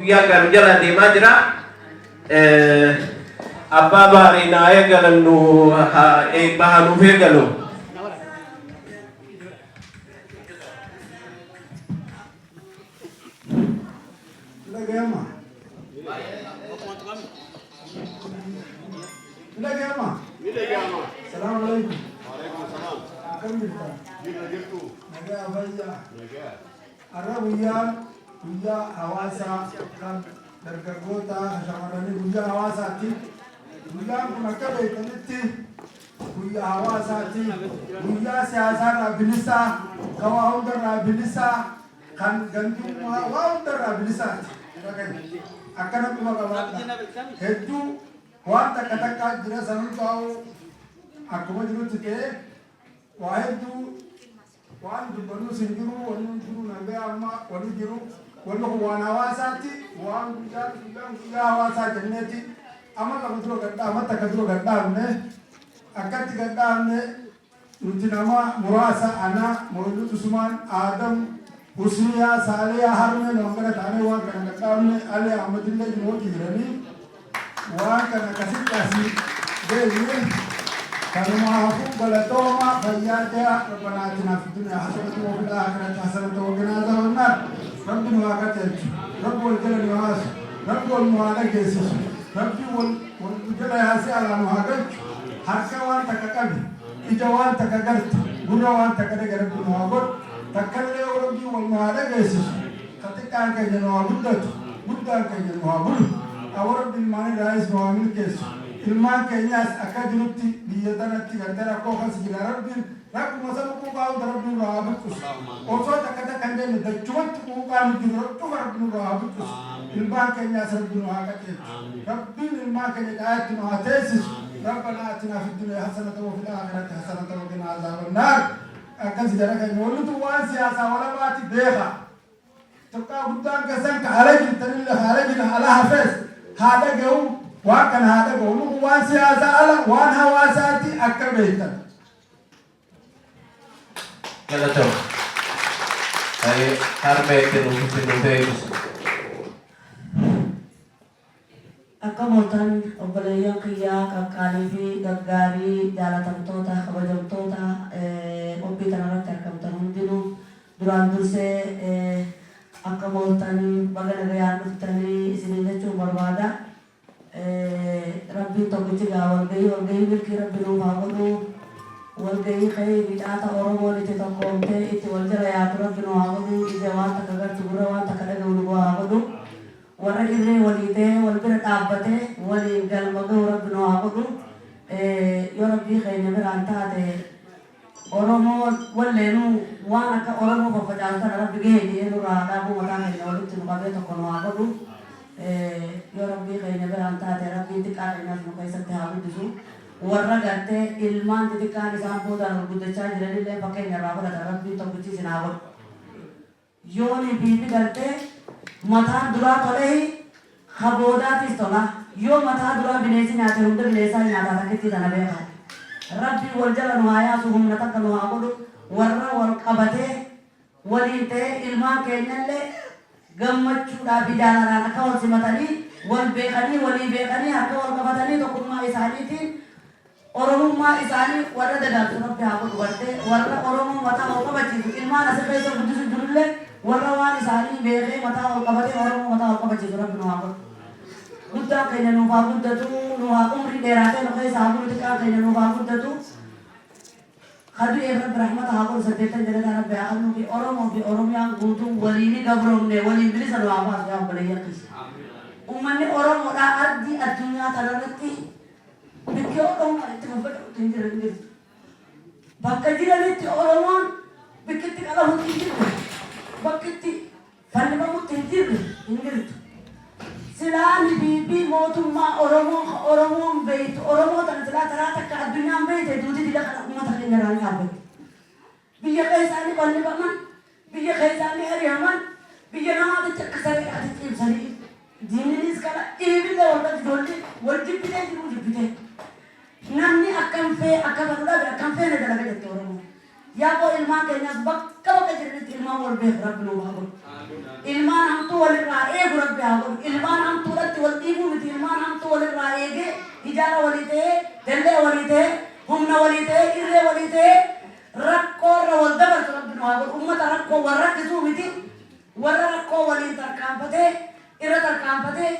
Guyyaan gaa nu jalaa deemaa jira. Abbaa baarii naa eegalan nu eebba haa nuuf eegalu. Dhagayama. Dhagayama. Salaamu alaikum. Akkam jirta? Nagaa fayyaa. Har'a guyyaan guyyaa hawaasaa kan dargaggootaa kan shamarranii guyyaa hawaasaati. Guyyaan kun akka beektanitti guyyaa hawaasaati. Guyyaa siyaasaarraa bilisaa, kan waa hundarraa bilisaa, kan gandummaa waa hundarraa bilisaati. Akkana quba qabaadha. Hedduu waan takka takkaa jira san hundaa'u akkuma jirutti ta'ee waa hedduu Waan dubbannus hin jiru, wanni hin jiru nagaa amma wanni jiru, wanni kun waan hawaasaatti, waan guyyaan guyyaan guyyaa hawaasaa jenneeti ama 2 dura gad dhaabne, takka dura gad dhaabne, akkatti gad dhaabne nuti nama muraasa ana, Mawlud Usmaan, Aadam, Husniyaa, Saaliyaa, Harmee nu hangana taanee waan kana gad dhaabne, Ali Ahmadillee nu wajji jiranii. Waan kana akkasitti asii geenye kanumaafuu galatooma fayyaa ta'aa Rabbanaa atinaa fi dunyaa hasanatu wa fil aakhirati hasanatu wa qinaa azaaban naar. Rabbi nu haa qajeelchu, Rabbi wal jala nu haasu, Rabbi wal nu haa dhageessisu, Rabbi wal wal nu jala yaasee alaa nu haa galchu. Harka waan takka qabe, ija waan takka garte, gurra waan takka dhage Rabbi nu haa godhu. Takkallee Rabbi wal nu haa dhageessisu. Ka xiqqaan keenya nu haa guddatu, guddaan keenya nu haa bulu. Aboo Rabbi ilmaan irraayis nu haa milkeessu. Ilmaan keenyaas akka jirutti biyya tanatti gartee rakkoo kas jira Rabbiin rakkuma sanu quuqaa hunda Rabbi nurraa haa buqqisu. Osoo takka takka hin jenne dachumatti quuqaa nu jiru cufa Rabbi nurraa haa buqqisu. Ilmaan keenyaas Rabbi nu haa qajeelchu. Rabbiin ilmaan keenya caayatti nu haa teessisu. Rabbanaa atinaa fid duniyaa hasanatan wa fil aakhirati hasanatan wa qinaa azaaban naar. Akkasi jara keenya wanni tun waan siyaasaa walabaati beeka. Xiqqaa guddaan keessan ka ala jirtanillee ka ala jira ala hafees haa dhaga'u waan kana haa dhaga'u. Wanni kun waan siyaasaa ala waan hawaasaati akka beektan. Galatoom. Harmee itti nuuf itti nuuf eebbisi. Akkam ooltan obboleeyyan kiyya qaqqaalii fi gaggaarii jaalatamtoota kabajamtoota qophii tanarratti arkamtan hundinuu duraan dursee akkam ooltan baga nagayaan dhuftanii isiniin jechuun barbaada. Rabbiin tokkichi gaa walgahii walgahii milkii Rabbi nuuf haa godhu. Walgahii kheyriidhaa ta Oromoon itti tokkoomtee itti wal jala yaatu Rabbi nu haa godhu. Ija waan takka gartu gurra waan takka dhagahu nu haa godhu. Warra irree walii ta'ee wal bira dhaabbatee waliin galma gahu Rabbi nu haa godhu. Yoo Rabbii keenya biraan taate Oromoo walleenuu waan akka Oromoo faffacaasu tana Rabbi gahe jedhee nurraa haa dhaabuu mataa keenya walitti nu qabee tokko nu haa godhu. Yoo Rabbii keenya biraan taate Rabbiin xiqqaa keenyaas nu keessatti haa guddisu. Warra gartee ilmaan xixiqqaan isaan boodaan ol guddachaa jiranillee fakkeenya irraa fudhatan Rabbiin tokkichi isin haa godhu. Yooni biifi gartee mataan duraa tolehi ka boodaatiis tola. Yoo mataa duraa bineensi nyaate hunda bineensaa nyaataa takkittii tana beekaa. Rabbiin wal jala nu haa yaasu humna takka nu haa godhu warra wal qabatee waliin ta'ee ilmaan keenyallee gammachuudhaa fi jaalalaan akka wal simatanii wal beekanii walii beekanii harka wal qabatanii tokkummaa isaaniitiin Oromummaa isaanii warra dagaagsu Rabbi haa godhu gartee warra Oromoo mataa ol qabachiisu ilmaan asi keessa guddisu jirullee warra waan isaanii beekee mataa ol qabatee Oromoo mataa ol qabachiisu Rabbi nu haa godhu. Guddaan keenya nuuf haa guddatu nu haa umrii dheeraatee nu keessa haa bulu xiqqaan keenya nuuf haa guddatu. Ka du'eef Rabbi rahmata haa godhu saddeettan jannataa Rabbi haa kennuufi Oromoo fi Oromiyaan guutuun waliini gabroomne waliin bilisa nu haa baasu yaa obboleeyyan kiyya. Ummanni Oromoodhaa ardii addunyaa tanarratti Bikki Oromoon itti faffaca'utti hin jirre hin jirtu. Bakka jiranitti Oromoon bikki itti qalamutti hin jirre, bakki itti fannifamutti hin jirre hin jirtu. Silaa nibiibii mootummaa Oromoo ka Oromoon beeytu Oromoo tana silaa taraa takka addunyaan beeyte duuti dila kana ummata keenya irraa ni dhaabbatti. Biyya keessaa ni fannifaman, biyya keessaa ni ari'aman, biyya namaatitti akka sareedhaatti ciibsanii diinninis kana dhiibillee wal qabdi ijoollee wal jibbitee jiruu jibbitee. Namni akkam fee akka fedhu dhabe akkam feene dalaga jette Oromoon. Yaa boo ilmaan keenyaas bakka Bakka bakka jiranitti ilmaan wal beeku Rabbi nuuf haa godhu. Ilmaan hamtuu walirraa eegu Rabbi haa godhu. Ilmaan hamtuudhatti wal dhiibuu miti, ilmaan hamtuu walirraa eegee ijaara walii ta'ee, dallee walii ta'ee, humna walii ta'ee, irree walii ta'ee rakkoo irra wal dabarsu Rabbi nu haa godhu. Ummata rakkoo wal rakkisuu miti, warra rakkoo waliin tarkaanfatee, irra tarkaanfatee,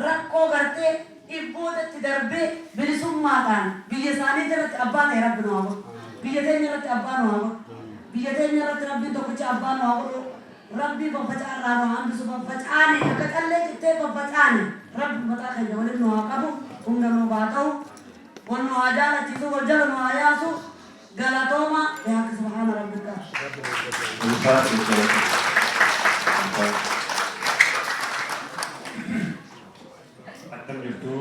rakkoo gartee dhibbootatti darbee bilisummaadhaan biyya isaanii irratti abbaa ta'e Rabbi nu haa godhu. Biyya teenya irratti abbaa nu haa godhu. Biyya teenya irratti Rabbiin tokkicha abbaa nu haa godhu. Rabbii faffaca'aa irraa nu haa hambisu. Faffacaane akka callee cittee faffacaane Rabbi mataa keenya waliin nu haa qabu. Humna nuuf haa ta'u. Wal nu haa jaalachiisu. Wal jala nu haa yaasu. Galatooma bihaqqi subhaana rabbika. Ulfaadhu galatooma. Ulfaadhu. Akkam jirtu?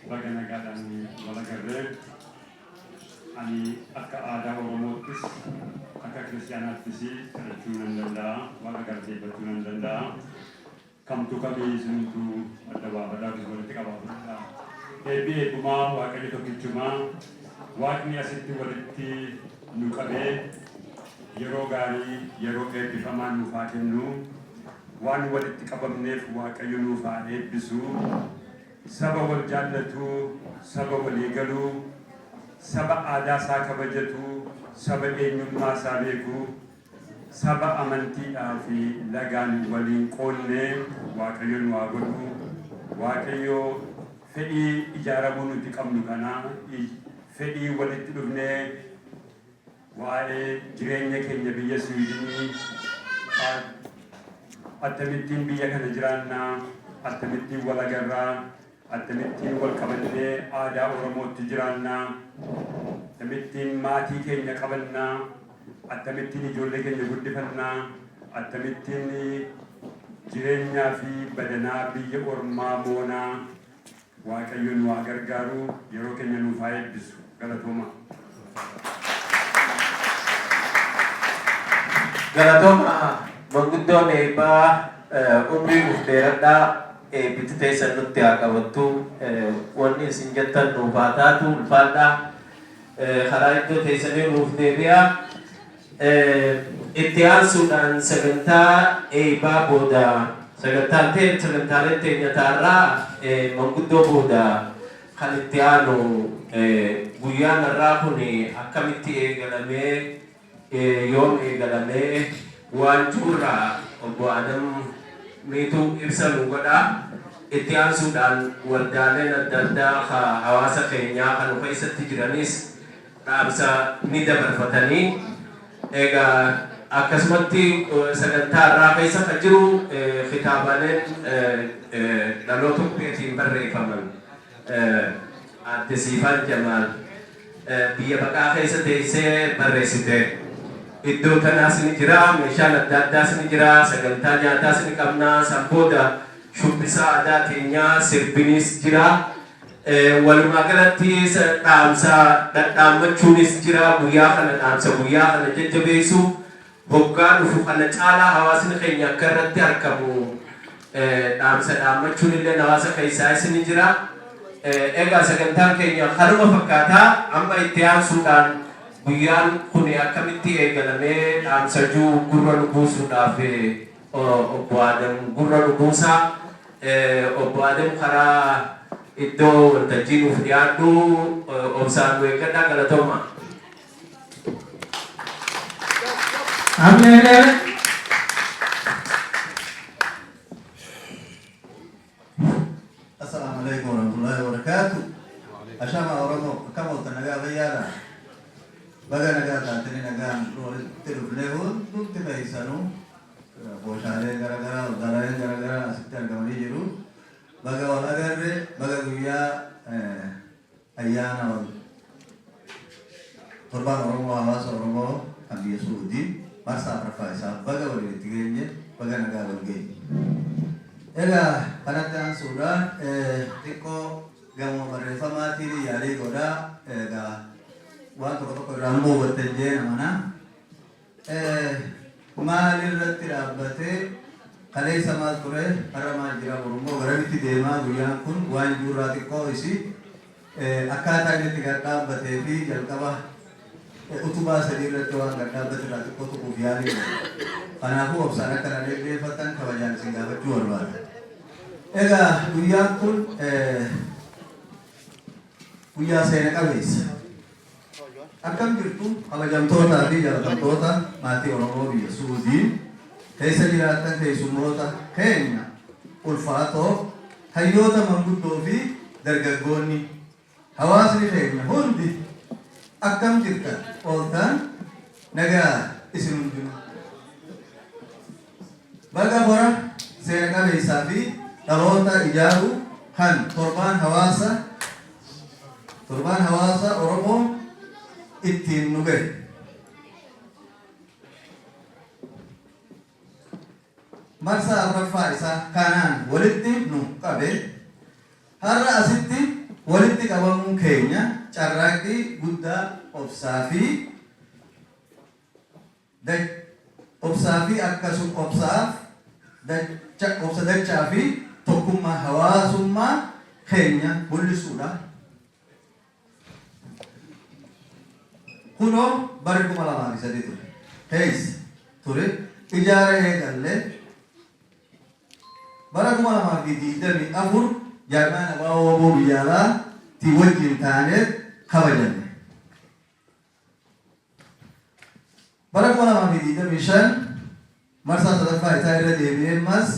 Baga nagaadhaan wal agarree. Ani akka aadaa Oromoottis akka Kiristaanaattis kadhachuu nan danda'a, Waaqa galateeffachuu nan danda'a. Kamtu kamii isintu adda baafadhaa yookiis walitti qabaa fudhadhaa. Eebbi eebbumaa, Waaqayyo tokkichumaa. Waaqni asitti walitti nu qabee yeroo gaarii, yeroo eebbifamaa nuuf haa kennu. Waan walitti qabamneef Waaqayyo nuuf haa eebbisu. Saba wal jaallatu, saba walii galu, saba aadaa isaa kabajatu, saba eenyummaa isaa beeku, saba amantiidhaa fi lagaan waliin qoonne Waaqayyo nu haa godhu. Waaqayyo fedhii ijaaramuu nuti qabnu kana, fedhii walitti dhufnee waa'ee jireenya keenya biyya Siwiidinii, akkamittiin biyya kana jiraannaa, akkamittiin wal agarraa, akkamittiin wal qabannee aadaa Oromootti jiraannaa, akkamittiin maatii keenya qabannaa, akkamittiin ijoollee keenya guddifannaa, akkamittiin jireenyaa fi badanaa biyya ormaa moonaa, Waaqayyo nu haa gargaaru, yeroo keenya nuuf haa eebbisu. Galatooma. Galatooma manguddoon eebbaa, umrii nuuf dheeradhaa, eebbiti teessan nutti haa qabattu, wanni isin jettan nuuf haa taatu. Ulfaadhaa, karaa iddoo teessanii nuuf deebi'aa. Itti aansuudhaan sagantaa eebbaa booda sagantaan ta'e sagantaaleen teenya taarraa manguddoo booda kan itti aanu guyyaan har'aa kun akkamitti eegalamee, yoom eegalamee waan juurraa obbo Adam Miituu ibsa nu godha. Itti aansuudhaan waldaaleen adda addaa hawaasa keenyaa kan keessatti jiranis dhaamsa ni dabarfatanii. Egaa akkasumatti sagantaa irraa keessa kan jiru kitaabaleen dhaloota qubeetiin barreeffaman, Aadde Siifaan Jamaal biyya baqaa keessa teessee barreessite. Iddoo tanaas ni jira, meeshaan adda addaas ni jira, sagantaa nyaataas ni qabna, san booda shubbisa aadaa keenyaa sirbinis jira. Walumaa galatti dhaamsa dhadhaammachuunis jira. Guyyaa kana dhaamsa guyyaa kana jajjabeessu, hoggaa dhufu kana caalaa hawaasni keenya akka irratti argamu dhaamsa dhaammachuun illee hawaasa keessaas ni jira. Egaa sagantaan keenya kanuma fakkaataa. Amma itti aansuudhaan guyyaan kun akkamitti eegalamee dhaamsa juu gurra nu buusuudhaaf obbo Adam gurra nu buusaa. Obbo Adam, karaa iddoo waltajjii nuuf dhiyaadhu, obsaan nu eeggadhaa. Galatooma. Ameen. Assalamu alaikum warahmatullahi wabarakatuh. Ashama Oromoo, akkam ooltan? Nagaa fayyaadha? Baga nagaa taatanii nagaan walitti dhufnee. Hundumti keessanuu booshaaleen garaagaraa, waldaaleen garaagaraa asitti argamanii jiru. Baga wal agarre, baga guyyaa ayyaana wal torbaan Oromoo, hawaasa Oromoo kan biyya Suudii marsaa afuraffaa isaa baga waliin itti geenye, baga nagaa wal geenye. Egaa kanatti aansuudhaan xiqqoo gama barreeffamaatiin yaalii godhaa. Egaa waan tokko tokko irraa immoo hubattan jeen amana. Maal irratti dhaabbatee, kaleessa maal ture, har'a maal jira, borummoo garamitti deemaa guyyaan kun waan juurraa xiqqoo isi akkaataa inni itti gad dhaabbatee fi jalqaba Utubaa sadii irratti waan gad dhaabbate irraa xiqqoo tuquuf yaalii godha. Kanaafuu obsaan akka na dhaggeeffattan kabajaan isin gaafachuu barbaada. Egaa guyyaan kun guyyaa seena qabeessa. Akkam jirtu kabajamtootaa fi jaalatamtoota maatii Oromoo biyya Suudii keessa jiraattan, keessummoota keenya ulfaatoo, hayyoota, manguddoo fi dargaggoonni, hawaasni keenya hundi, akkam jirtan, ooltan nagaa isin hundinuu? Baga bara seena qabeessaa fi dhaloota ijaaruu kan torbaan hawaasa Oromoo ittiin nu gahe. Marsaa afraffaa isaa kanaan walitti nu qabe. Har'a asitti walitti qabamuun keenya carraaqqii guddaa, obsaa fi akkasuma obsaaf dacha, obsa dachaa fi tokkummaa hawaasummaa keenya mul'isuudha. Kunoo bara 2003 ture. Keessa ture ijaara eegallee bara 2024 jaarmaan ABO WBO biyya alaatti wajjin taanee kabajanne. Bara 2025 marsaa sadaffaa isaa irra deebi'ee ammas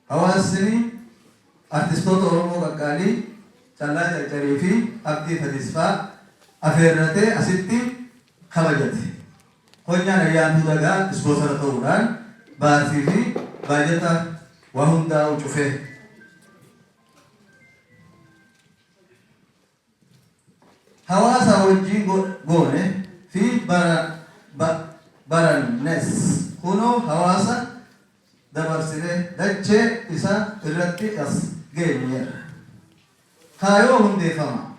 hawaasni artistoota Oromoo qaqqaalii Callaa Carcarii fi Abdii Fadisfaa afeerratee asitti kabajate. Konyaan Ayyaantuu Dagaa sponsor ta'uudhaan baasii fi baajata waa hundaa'u cufee. Hawaasa wajjin goone fi barannes kunoo hawaasa dabarsine dachee isa irratti as geenyeerra. Kaayoo hundeeffama.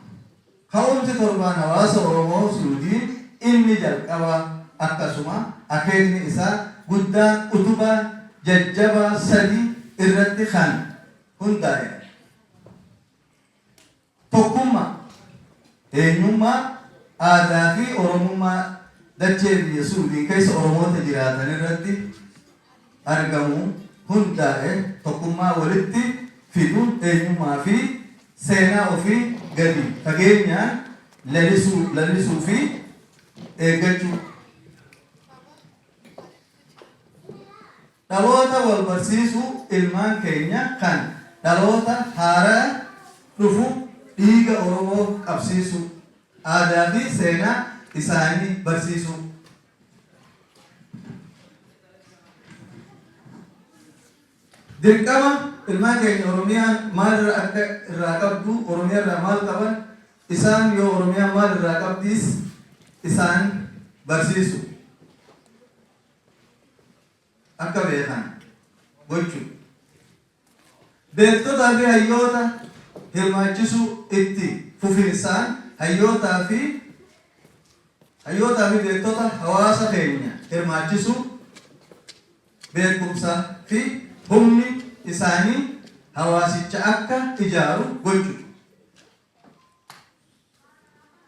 Ka'umsi torbaan hawaasa Oromoo Suudii inni jalqabaa akkasuma akeekni isaa guddaan utubaa jajjabaa sadi irratti kan hundaa'edha. Tokkummaa, eenyummaa, aadaa fi Oromummaa dachee biyya Suudii keessa Oromoota jiraatan irratti argamu hundaa'e, tokkummaa walitti fidu, eenyummaa fi seenaa ofii gadi fageenyaan lalisuu fi eeggachuu. Dhaloota wal barsiisuu, ilmaan keenya kan dhaloota haaraa dhufu dhiiga Oromoo qabsiisuu, aadaa fi seenaa isaanii barsiisuu. Dirqama ilmaan keenya Oromiyaan maalirra akka irraa qabdu, Oromiyaa irraa maal qaban, isaan yoo Oromiyaan maal irraa qabdiis isaan barsiisu. Akka beekan gochuu. Beektotaa fi hayyoota hirmaachisuu, itti fufinsaan hayyootaa fi beektota hawaasa keenya hirmaachisuu, beekumsa fi humni isaanii hawaasicha akka ijaaru gochuu.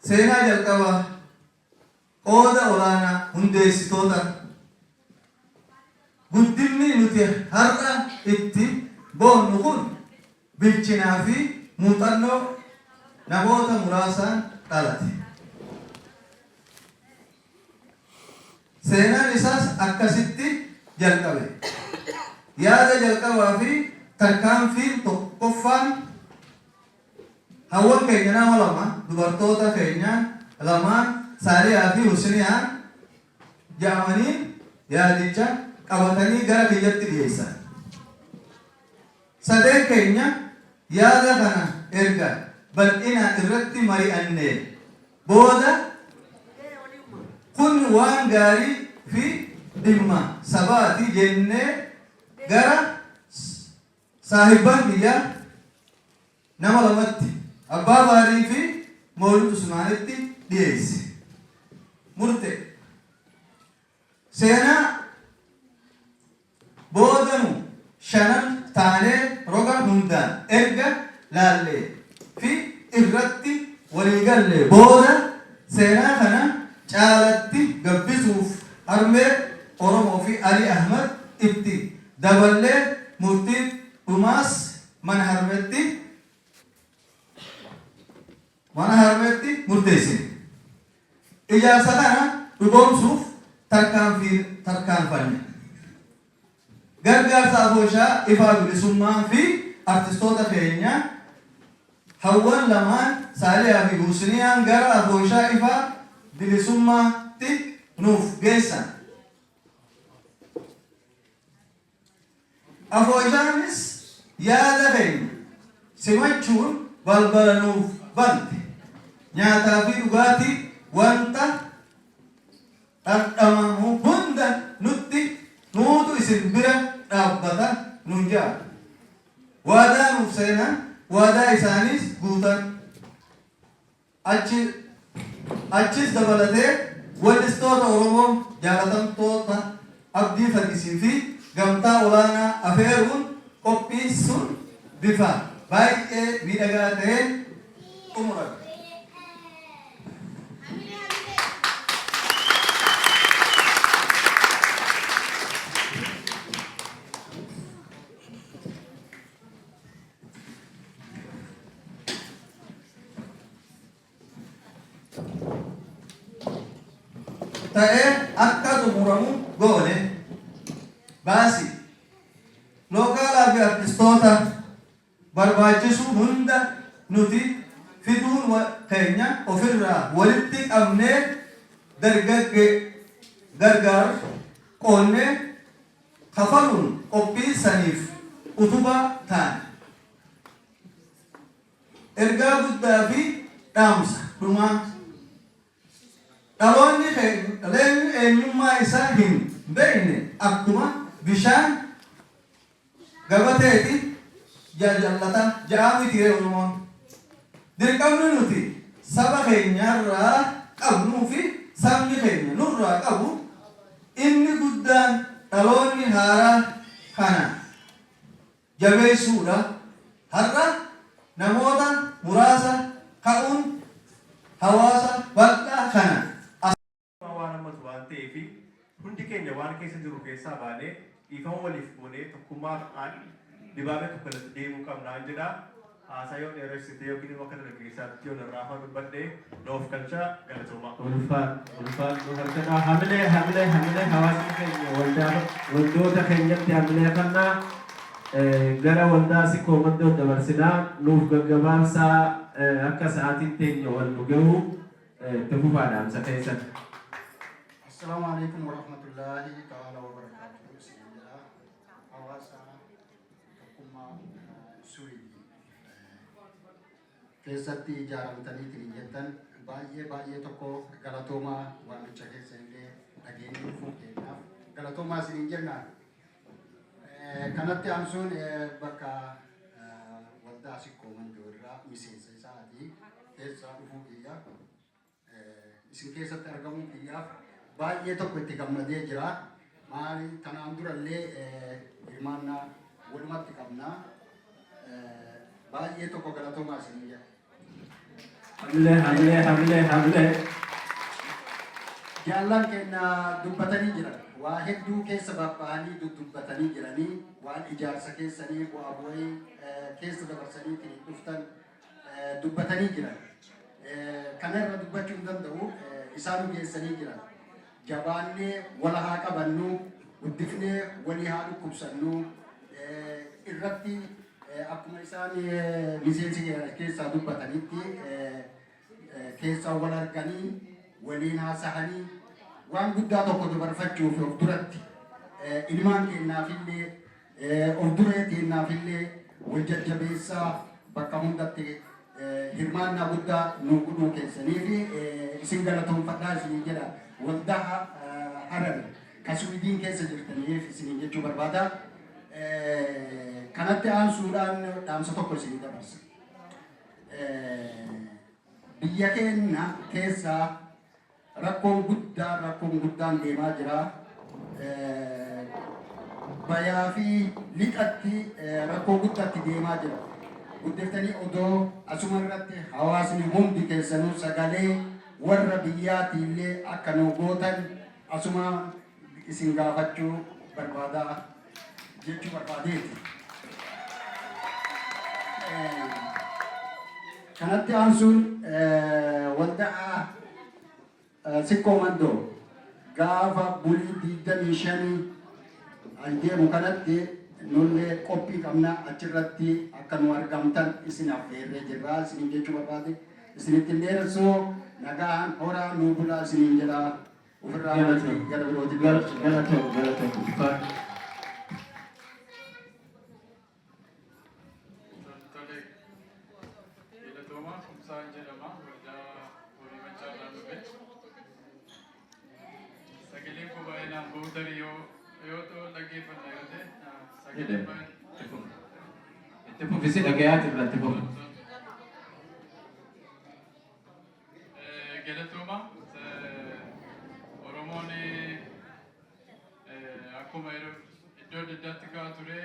Seenaa jalqabaa, qooda olaanaa hundeessitoota. Guddinni nuti har'a itti boonnu kun bilchinaa fi muuxannoo namoota muraasaan dhalate. Seenaan isaas akkasitti jalqabe. Yaada jalqabaa fi tarkaanfiin tokkoffaan hawwan keenya nama lama, dubartoota keenya lamaan Saaliyaa fi Husniyaan jedhamanii yaadicha qabatanii gara kiyyatti dhiyeessan. Sadeen keenya yaada kana erga bal'inaan irratti mari'annee booda, kun waan gaarii fi dhimma sabaati jennee gara saahibban kiyyaa nama lamatti, Abbaa Baarii fi Mawlid Usmaanitti dhiyeesse. Murte. Seenaa boodanu shanan taanee roga hundaan erga laallee fi irratti waliigallee booda. Seenaa kana caalatti gabbisuuf harmee Oromoo fi Alii Ahmad itti daballee murtiin dhumaas mana harmeetti mana harmeetti murteessine. Ijaarsa kana dhugoomsuuf tarkaanfii tarkaanfanne. Gargaarsa Afooshaa Ifaa Bilisummaa fi artistoota keenya hawwan lamaan Saaliyaa fi Husniyaan gara Afooshaa Ifaa Bilisummaatti nuuf geessan. Afooshaanis yaada keenya simachuun balbala nuuf bante. Nyaataa fi dhugaatii wanta dhandhamamu hunda nutti nuutu isin bira dhaabbata nuun jedhan. Waadaa nuuf seenan, waadaa isaaniis guutan. Achi achis dabalatee wellistoota Oromoo jaalatamtoota Abdii Fadisii fi Gamtaa Olaanaa afeeruun qophiin sun bifa baay'ee miidhagaa ta'een xumurame. Ta'ee akka xumuramu goone. Baasii lookaalaa fi artistoota barbaachisu hunda nuti fiduun keenya ofirraa walitti qabnee dargagge gargaar qoonnee kafaluun qophii saniif utubaa taane. Ergaa guddaa fi dhaamsa dhumaa. Dhaloonni keenya eenyummaa isaa hin beekne akkuma bishaan gabateeti jajallata ja'aa miti ree Oromoon. Dirqamni nuti saba keenyarraa qabnuu fi sabni keenya nurraa qabu inni guddaan dhaloonni haaraa kana jabeessuudha. Har'a namoota muraasa ka'uun hawaasa bal'aa kana as. Waan hammatu waan ta'eef hundi keenya waan keessa jirru keessaa baanee dhiifama waliif goonee tokkummaadhaan dibaabee tokko irratti deemuu qabnaan jedha. Haasaa yoo dheeressite yookiin immoo akka dargaggeessaatti yoo narraafaa dubbadhe na of galchaa, galatoomaa. Ulfaadhu, ulfaadhu harkadhaa. Hamilee, hamilee, hamilee hawaasni keenya waldaa waldoota keenyatti hamilee kennaa. Gara waldaa Sikkoo Mandoo dabarsinaa, nuuf gaggabaabsaa, akka sa'aatiin teenya wal nu gahu itti fufaa dhaamsa keessan. Assalaamu alaikum warahmatullaahi ta'ala wabarakaatuhu isin jedha. Hawaasa tokkummaa Suwiidin keessatti ijaaramtaniitiin hin jettan, baay'ee baay'ee tokko galatoomaa. Waamicha keessa illee dhageenye dhufuu keenyaaf galatoomaa isiniin jenna. Kanatti aansuun bakka waldaa Sikkoo Mandoo irraa miseensa isaati keessaa dhufuu kiyya isin keessatti argamuu kiyyaaf baay'ee tokko itti gammadee jira. Maali, tanaan durallee hirmaannaa walumatti qabna. Baay'ee tokko galatoomaa isin jedha. Hamilee, hamilee, hamilee, hamilee. Jaallan keenya dubbatanii jiran. Waa hedduu keessa babba'anii dudubbatanii jiranii, waan ijaarsa keessanii bu'aa bu'ii keessa dabarsanii ittiin dhuftan dubbatanii jiran. Kana irra dubbachuu hin danda'u, isaan geessanii jiran. Jabaannee wal haa qabannu, guddifnee walii haa dhukkubsannu irratti akkuma isaan miseensi keessaa dubbatanitti keessaa wal arganii waliin haasahanii waan guddaa tokko dabarfachuuf of duratti ilmaan keenyaafillee of duree teennaafillee wal jajjabeessaa bakka hundatti hirmaannaa guddaa nu godhuu keessanii fi isin galatoonfadhaa isinii jedha, waldaa Harar ka Suwiidiin keessa jirtaniif isinii jechuu barbaada. Kanatti aansuudhaan dhaamsa tokko isinii dabarsa. Biyya keenya keessaa rakkoon guddaan deemaa jira. Bayaa fi lixatti rakkoo guddaatti deemaa jira. Guddiftanii odoo asuma irratti hawaasni hundi keessanuu sagalee Warra biyyaatiillee akka nu gootan asuma isin gaafachuu barbaadaa jechuu barbaadeeti. Kanatti aansuun waldaa Sikkoo Mandoo gaafa bulii 25 an deemu kanatti nullee qophii qabna, achirratti akka nu argamtan isin affeerree jirra isiniin jechuu barbaade. Isinitti hin dheeressu, nagaan horaa nuu bulaa isiniin jedha. Ofirraa gara birootti. Galatoom, galatoom, ulfaadhu. Tole, galatooma. Kumsaan jedhama, waldaa horii machaarraan dhufe. Sagaleen koo baay'inaan bahu, tarii yoo ta'u dhaggeeffanna yoo ta'e sagaleen baay'ee. Itti fufisi, dhagayaa jirra, itti fufi. Galatooma. Oromoon akkuma yeroo iddoo adda addaatti ka'aa ture,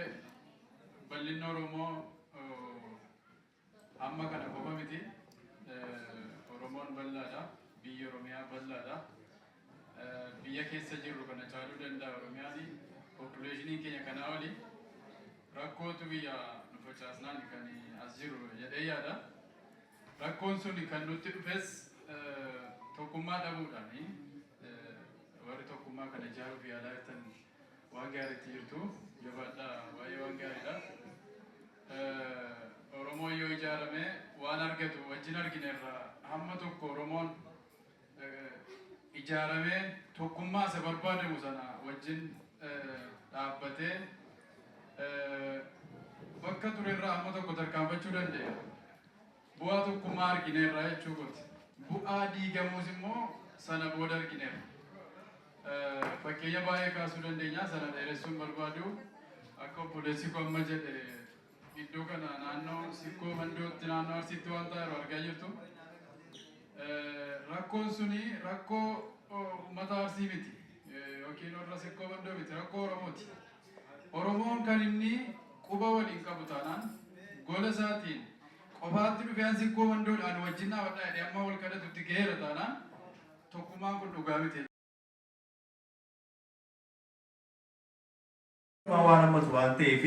bal'inni Oromoo amma kana qofa miti. Oromoon bal'aadha. Biyyi Oromiyaa bal'aadha. Biyya keessa jirru kana caaluu danda'a Oromiyaan. Populationiin keenya kanaa oli. Rakkootu biyya nu facaasnaan kan as jiru jedhee yaada. Rakkoon sun kan nutti dhufes tokkummaa dhabuudhaani. Warri tokkummaa kana ijaaruuf yaalaa jirtan waan gaariitti jirtu. Jabaadhaa, baay'ee waan gaariidha. Oromoon yoo ijaarame waan argatu wajjin argineerra. Hamma tokko Oromoon ijaaramee tokkummaa isa barbaadamu sana wajjin dhaabbatee bakka turerraa hamma tokko tarkaanfachuu danda'e. Bu'aa tokkummaa argineerra jechuu kooti. Bu'aa diigamuus immoo sana booda argineerra. Fakkeenya baay'ee kaasuu dandeenya, sana dheeressuun barbaadu. Akka obboleessi koo amma jedhe, iddoo kana naannoo Sikkoo Mandootti, naannoo Arsiitti waan ta'aa jiru argaa jirtu. Rakkoon suni rakkoo uummata Arsii miti yookiin warra Sikkoo Mandoo miti, rakkoo Oromooti. Oromoon kan inni quba waliin qabu taanaan gola isaatiin qofaatti dhufee an Sikkoo Mandoodhaan wajjin dhaabadhaa jedhee amma wal kadhatutti gaheera taanaan, tokkummaan kun dhugaa miti. Waan hammatu waan ta'eef,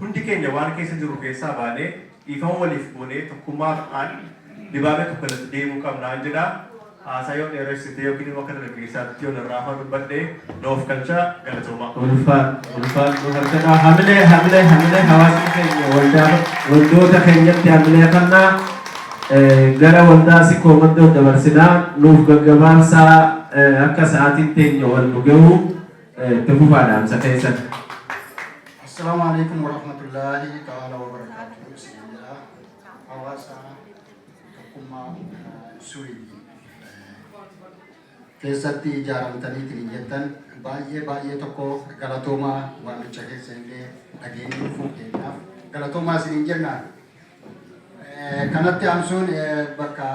hundi keenya waan keessa jirru keessaa baanee dhiifama waliif goonee tokkummaadhaan dibaabee tokko irratti deemuu qabnaan jedha. Haasaa yoo dheeressite yookiin immoo akka dargaggeessaatti yoo narraafaa dubbadhe noof galcha, galatoomaa. Ulfaadhu, ulfaadhu, harkadhaa. Hamilee, hamilee, hamilee, hawaasni keenya waldaa waldoota keenyatti hamilee kannaa. Gara waldaa Sikkoo Mandoo dabarsinaa, nuuf gaggabaabsaa, akka sa'aatiin teenya wal nu gahu itti fufaa dhaamsa keessan. Assalaamu alaikum warahmatullahi ta'ala wabarakatuh. Isin jedha hawaasa tokkummaa Suwiidii keessatti ijaaramtaniitiin jettan, baay'ee baay'ee tokko galatoomaa. Waamicha keessa illee dhageenye dhufuu keenyaaf galatoomaa isiniin jenna. Kanatti aansuun bakka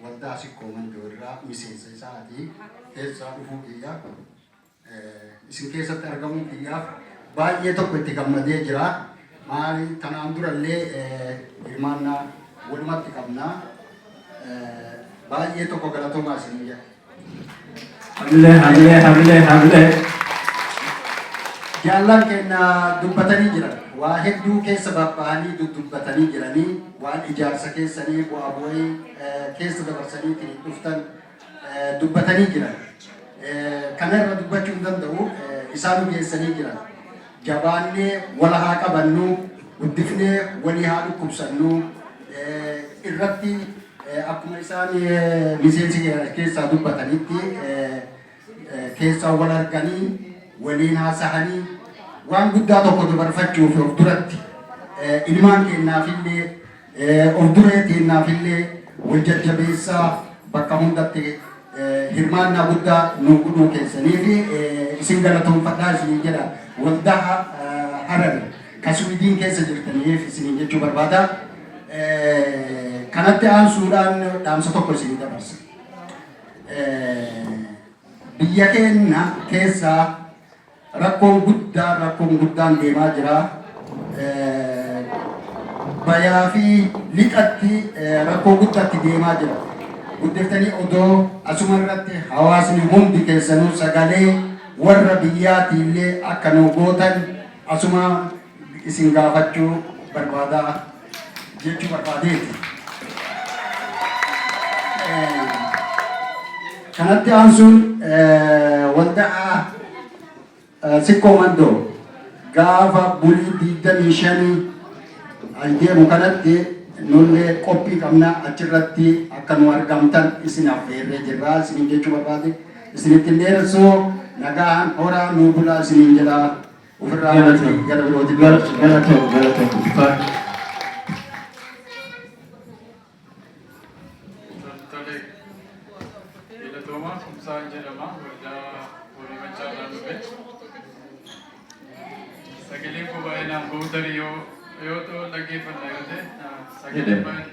waldaa Sikkoo Mandoo irraa miseensa isaati keessaa dhufuu kiyya, isin keessatti argamuu kiyyaaf baay'ee tokko itti gammadee jira. Maali, tanaan durallee hirmaannaa walumatti qabna. Baay'ee tokko galatoomaa isiniin jedha. Hamilee, hamilee, hamilee, hamilee. Jaallan keenya dubbatanii jiran. Waa hedduu keessa babba'anii dudubbatanii jiranii, waan ijaarsa keessanii bu'aa bu'ii keessa dabarsaniitiin dhuftan dubbatanii jiran. Kana irra dubbachuu hin danda'u, isaan geessanii jiran. Jabaannee wal haa qabannu, guddifnee walii haa dhukkubsannu irratti akkuma isaan miseensi keessaa dubbatanitti, keessaa wal arganii waliin haasa'anii waan guddaa tokko dabarfachuuf of duratti ilmaan keenyaafillee of duree teenyaafillee wal jajjabeessaa bakka hundatti hirmaannaa guddaa nu godhuu keessanii fi isin galatoonfadhaa isiniin jedha, waldaa Harar ka Suwiidiin keessa jirtaniif isiniin jechuu barbaada. Kanatti aansuudhaan dhaamsa tokko isinii dabarsa. Biyya keenya keessa rakkoon guddaan deemaa jira. Bayaa fi lixatti rakkoo guddaatti deemaa jira. Guddiftanii odoo asuma irratti hawaasni hundi keessanuu sagalee warra biyyaatiillee akka nu gootan asuma isin gaafachuu barbaadaa jechuu barbaadeeti. Kanatti aansuun waldaa Sikkoo Mandoo gaafa bulii 25 as deemu kanatti nullee qophii qabna, achirratti akka nu argamtan isin affeerree jirra isiniin jechuu barbaade. Isinitti hin dheeressu, nagaan horaa nuu bulaa isiniin jedha, ofirraa gara birootti. Galatoom, galatoom, ulfaadhu. Tole. Galatooma. Kumsaan jedhama. Waldaa horii machaarraa dhufe. Sagaleen koo baay'ee naan bahu, tarii yoo ta'u dhaggeeffanna yoo ta'e sagaleen baay'ee.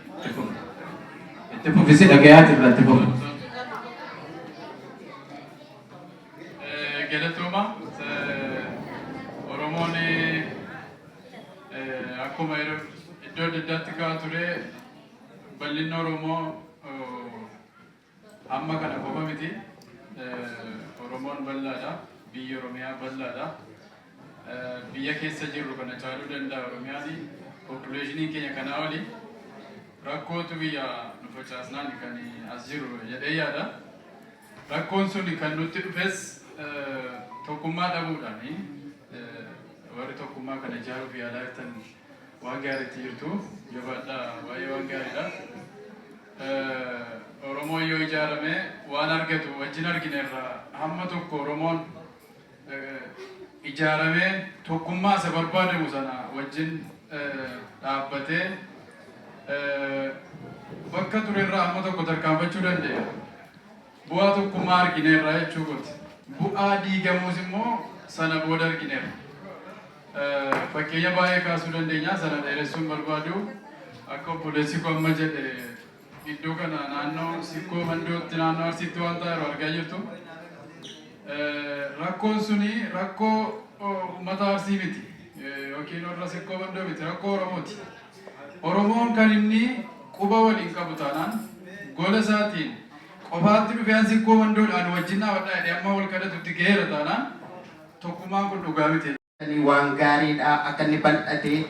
Itti fufisi, dhagayaa jirra, itti fufi. Galatooma. Oromoon akkuma yeroo iddoo adda addaatti ka'aa ture, bal'inni Oromoo hamma kana qofa miti. Oromoon bal'aadha. Biyyi Oromiyaa bal'aadha. Biyya keessa jirru kana caaluu danda'a Oromiyaan. Populationiin keenya kanaa oli. Rakkootu biyya nu facaasnaan kan as jiru jedhee yaada. Rakkoon sun kan nutti dhufes tokkummaa dhabuudhaani. Warri tokkummaa kana ijaaruuf yaalaa jirtan waan gaariitti jirtu. Jabaadhaa, baay'ee waan gaariidha. Oromoon yoo ijaarame waan argatu wajjin argineerra. Hamma tokko Oromoon ijaaramee tokkummaa isa barbaadamu sana wajjin dhaabbatee bakka turerraa hamma tokko tarkaanfachuu danda'e. Bu'aa tokkummaa argineerra jechuu kooti. Bu'aa diigamuus immoo sana booda argineerra. Fakkeenya baay'ee kaasuu dandeenya, sana dheeressuun barbaadu. Akka obboleessi koo amma jedhe, iddoo kana naannoo Sikkoo Mandootti, naannoo Arsiitti waan ta'aa jiru argaa jirtu. Rakkoon suni rakkoo uummata Arsii miti yookiin warra Sikkoo Mandoo miti, rakkoo Oromooti. Oromoon kan inni quba waliin qabu taanaan gola isaatiin qofaatti dhufee an Sikkoo Mandoodhaan wajjin dhaabadhaa jedhee amma wal kadhatutti gaheera taanaan, tokkummaan kun dhugaa miti. Waan gaariidha akka inni bal'ate.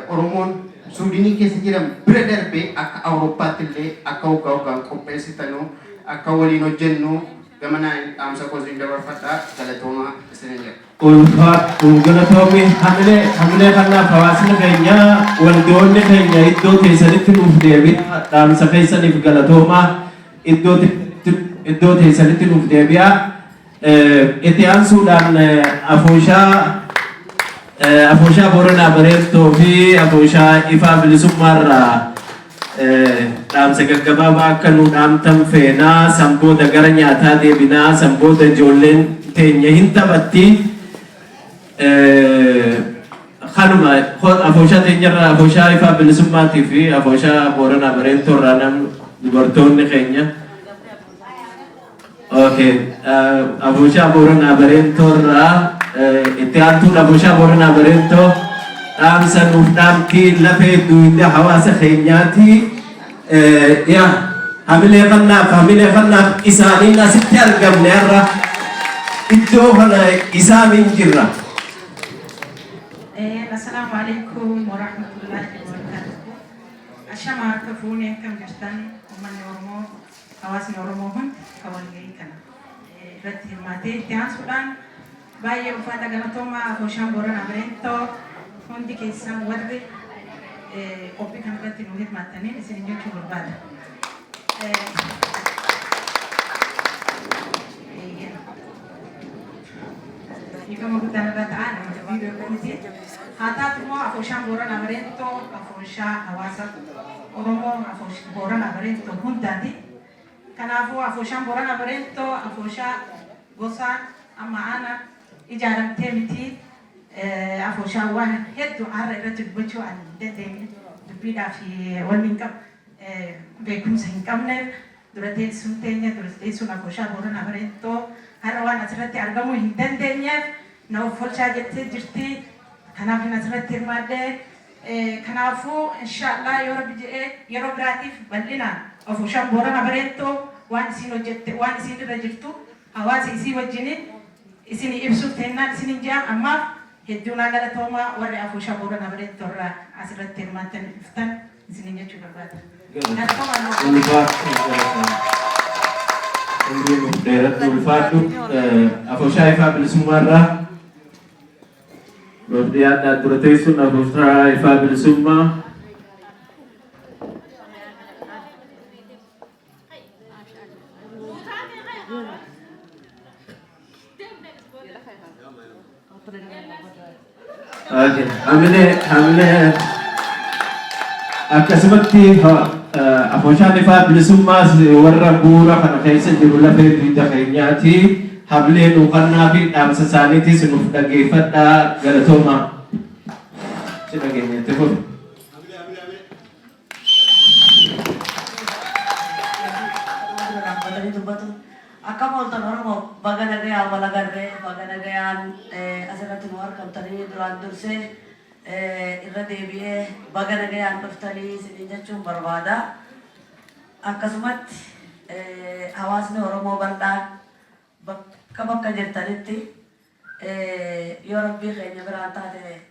Oromoon Suudinii keessa jiran bira darbee akka Awurooppaatti illee akka waggaa waggaan qopheessitanu akka waliin hojjennu gama naan dhaamsa koo isin dabarfadha. Galatoomaa isinin jedha. Ulfaadhu, galatoomi. Hamilee, hamilee kanaaf hawaasni keenya, waldoonni keenya iddoo teessanitti nuuf deebi'a. Dhaamsa keessaniif galatoomaa, iddoo teessanitti nuuf deebi'a. Itti aansuudhaan afooshaa Booranaa Bareentoo fi afooshaa Ifaa Bilisummaarraa dhaamsa gaggabaabaa akka nu dhaamtan feenaa. San booda gara nyaataa deebinaa, san booda ijoolleen teenya hin taphatti. Kanuma afooshaa teenyarraa, afooshaa Ifaa Bilisummaatii fi afooshaa Booranaa Bareentoorraa nam dubartoonni keenya. Okay. Afooshaa Booranaa Bareentoorraa itti aantuun afooshaa Booranaa Bareentoo dhaamsa nuuf dhaamtii, lafee duwidda hawaasa keenyaati. Yaa hamilee kannaaf, hamilee kannaaf isaaniin asitti argamne, har'a iddoo kana isaaniin jirra. Assalaamu alaikum warahmatullahi wabarakatuh. Ashama, harka fuunee, akkam jirtan uummanni Oromoo, hawaasni Oromoo hundi kan walgahii kana irratti hirmaatee? Itti aansuudhaan baay'ee ulfaata galatoomaa, Afooshaan Booranaa Bareentoo hundi keessan warri qophii kana irratti nu hirmaattaniin isin jechuu barbaada. Dhiifama guddaan irra ta'a, nama dubbii beeku miti. Haa taatu immoo afooshaan Booranaa Bareentoo afooshaa hawaasa Oromoo Booranaa Bareentoo hundaati. Kanaafuu afooshaan Booranaa Bareentoo afooshaa gosaan amma aanaan ijaaramtee miti. Afooshaan waan hedduu har'a irratti dubbachuu ani hin dandeenye, dubbiidhaaf wanni hin qabu, beekumsa hin qabneef, dura teessuun teenya, dura teessuun afooshaa Booranaa Bareentoo har'a waan asirratti argamuu hin dandeenyeef na of olchaa jettee jirti. Kanaaf hin asirratti hirmaadhe. Kanaafuu inshaallah yoo Rabbi jedhee yeroo biraatiif bal'inaan Afooshaan Boorana Bareentoo waan isiin hojjette, waan isiin irra jirtu hawaasa isii wajjiniin isinii ibsuuf teennaan isinin je'a. Ammaaf hedduu naa galatoomaa, warri Afooshaa Boorana Bareentoo irraa asirratti hirmaattanii dhuftan isinin jechuu barbaada. Galatoomaa nuu. Ulfaadhu, umrii nuuf dheeradhu, ulfaadhu. Afooshaa Ifaa Bilisummaa irraa nuuf dhiyaadhaa, dura teessuun Afooshaa Ifaa Bilisummaa. Okay. Hamilee hamilee akkasumatti Afooshaan Ifaa Bilisummaas warra bu'uura kana keessa jiru, lafee dugda keenyaati. Hamilee nuufannaa fi dhaamsa isaaniitis nuuf dhaggeeffadhaa, galatooma. Si dhageenya, itti fufi. Dura dhaabbatanii dubbatu. Akkam ooltan Oromoo? Baga nagayaan wal agarree, baga nagayaan asirratti nu argamtanii. Duraan dursee irra deebi'ee baga nagayaan dhuftanii isiniin jechuun barbaada. Akkasumatti hawaasni Oromoo bal'aan bakka bakka jirtanitti, yoo Rabbii keenya biraan taate,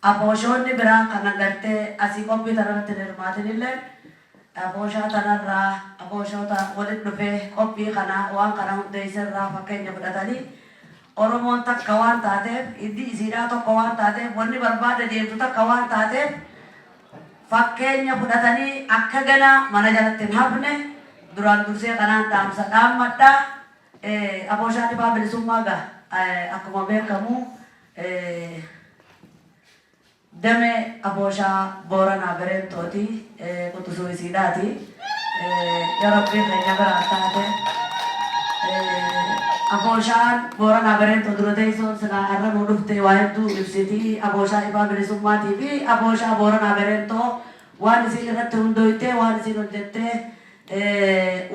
afooshoonni biraa kan agartee asii qophii tanarratti hin hirmaatinillee afooshaa tanarraa, afooshoota walitti dhufee qophii kana waan kana hundeesserraa fakkeenya fudhatanii, Oromoon takka waan taateef, hiddi isiidhaa tokko waan taateef, wanni barbaada deemtu takka waan taateef, fakkeenya fudhatanii akka gana mana jalatti hin hafne duraan dursee kanaan dhaamsa dhaammadha. Afooshaan Ifaa Bilisummaa gaa akkuma beekamu damee Afooshaa Booranaa Bareentooti, quxisuu isiidhaati. Yoo Rabbiin keenya biraan taate, Afooshaan Booranaa Bareentoo dura teessoon silaa har'a nuu dhufte waa hedduu ibsiti. Afooshaa Ifaa Bilisummaatii fi Afooshaa Booranaa Bareentoo waan isiin irratti hundooytee, waan isiin hojjettee,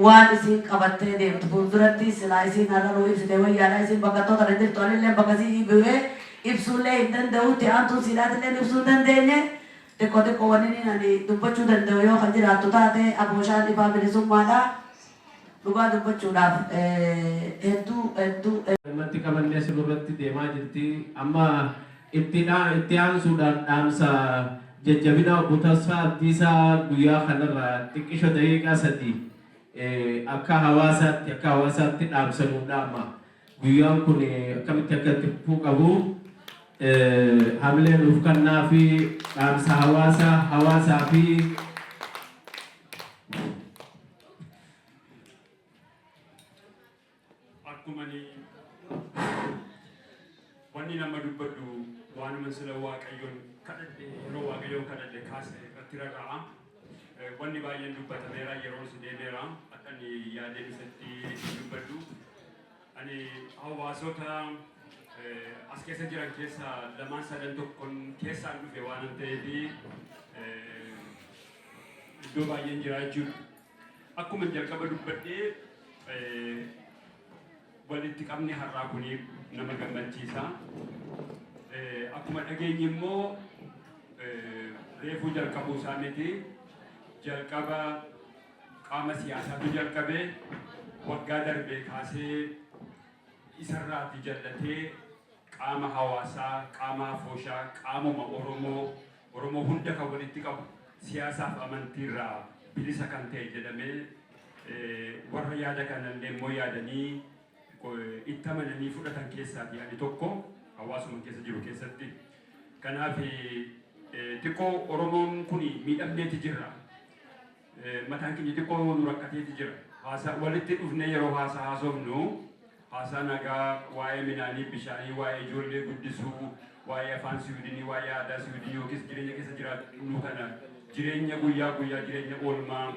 waan isiin qabattee deemtu fuulduratti silaa isiin har'a nuu ibsite wayyaadha. Isiin bakka tana jirtu, anillee bakka isii bu'ee ibsuullee hin danda'u. Itti aantuun siidhaatillee ibsuu hin dandeenye. Xiqqoo xiqqoo wanni inni ani dubbachuu danda'u yoo kan jiraattu taate, Afooshaan Ifaa Bilisummaadha. Dhugaa dubbachuudhaaf hedduu hedduu. Galmatti qabannee sinurratti deemaa jirti. Amma itti itti aansuudhaan dhaamsa jajjabina obbo Tasfaa Abdiisaa guyyaa kanarraa xiqqisho daqiiqaa 3 akka hawaasaatti dhaamsa nuuf dhaama. Guyyaan kun akkamitti akka itti fufuu qabu hamilee nuuf kennaa fi dhaamsa hawaasaa fi Akkuma ni wanni nama dubbadhu waanuma sila Waaqayyoon kadhadhe, yeroo Waaqayyoon kadhadhe kaase irratti rarra'a. Wanni baay'een dubbatameera, yeroon si deemeera, akka ani yaadee dhufetti dubbadhu. Ani hawaasota as keessa jiran keessa lamaan sadan tokkon keessaan dhufe waan ta'eef iddoo baay'een jira jechuudha. Akkuma jalqaba dubbadhee, walitti qabni har'aa kuni nama gammachiisa. Akkuma dhageenyi immoo reefuu jalqabuu isaa miti. Jalqaba qaama siyaasaatu jalqabe, waggaa darbee kaasee isarraati jallatee qaama hawaasaa, qaama afooshaa, qaamuma Oromoo, Oromoo hunda kan walitti qabu, siyaasaaf amantiirraa bilisa kan ta'e jedhamee warra yaada kanallee immoo yaadanii itti amananii fudhatan keessaati ani tokko hawaasuma keessa jiru keessatti. Kanaaf xiqqoo Oromoon kun miidhamneeti jirra. Mataan keenya xiqqoo nu rakkateeti jira. Haasaa walitti dhufnee yeroo haasaa haasofnu, haasaa nagaa, waa'ee midhaanii, bishaanii, waa'ee ijoollee guddisuu, waa'ee afaan Siwiidinii, waa'ee aadaa Siwiidinii yookiis jireenya keessa jiraannu kana, jireenya guyyaa guyyaa, jireenya oolmaa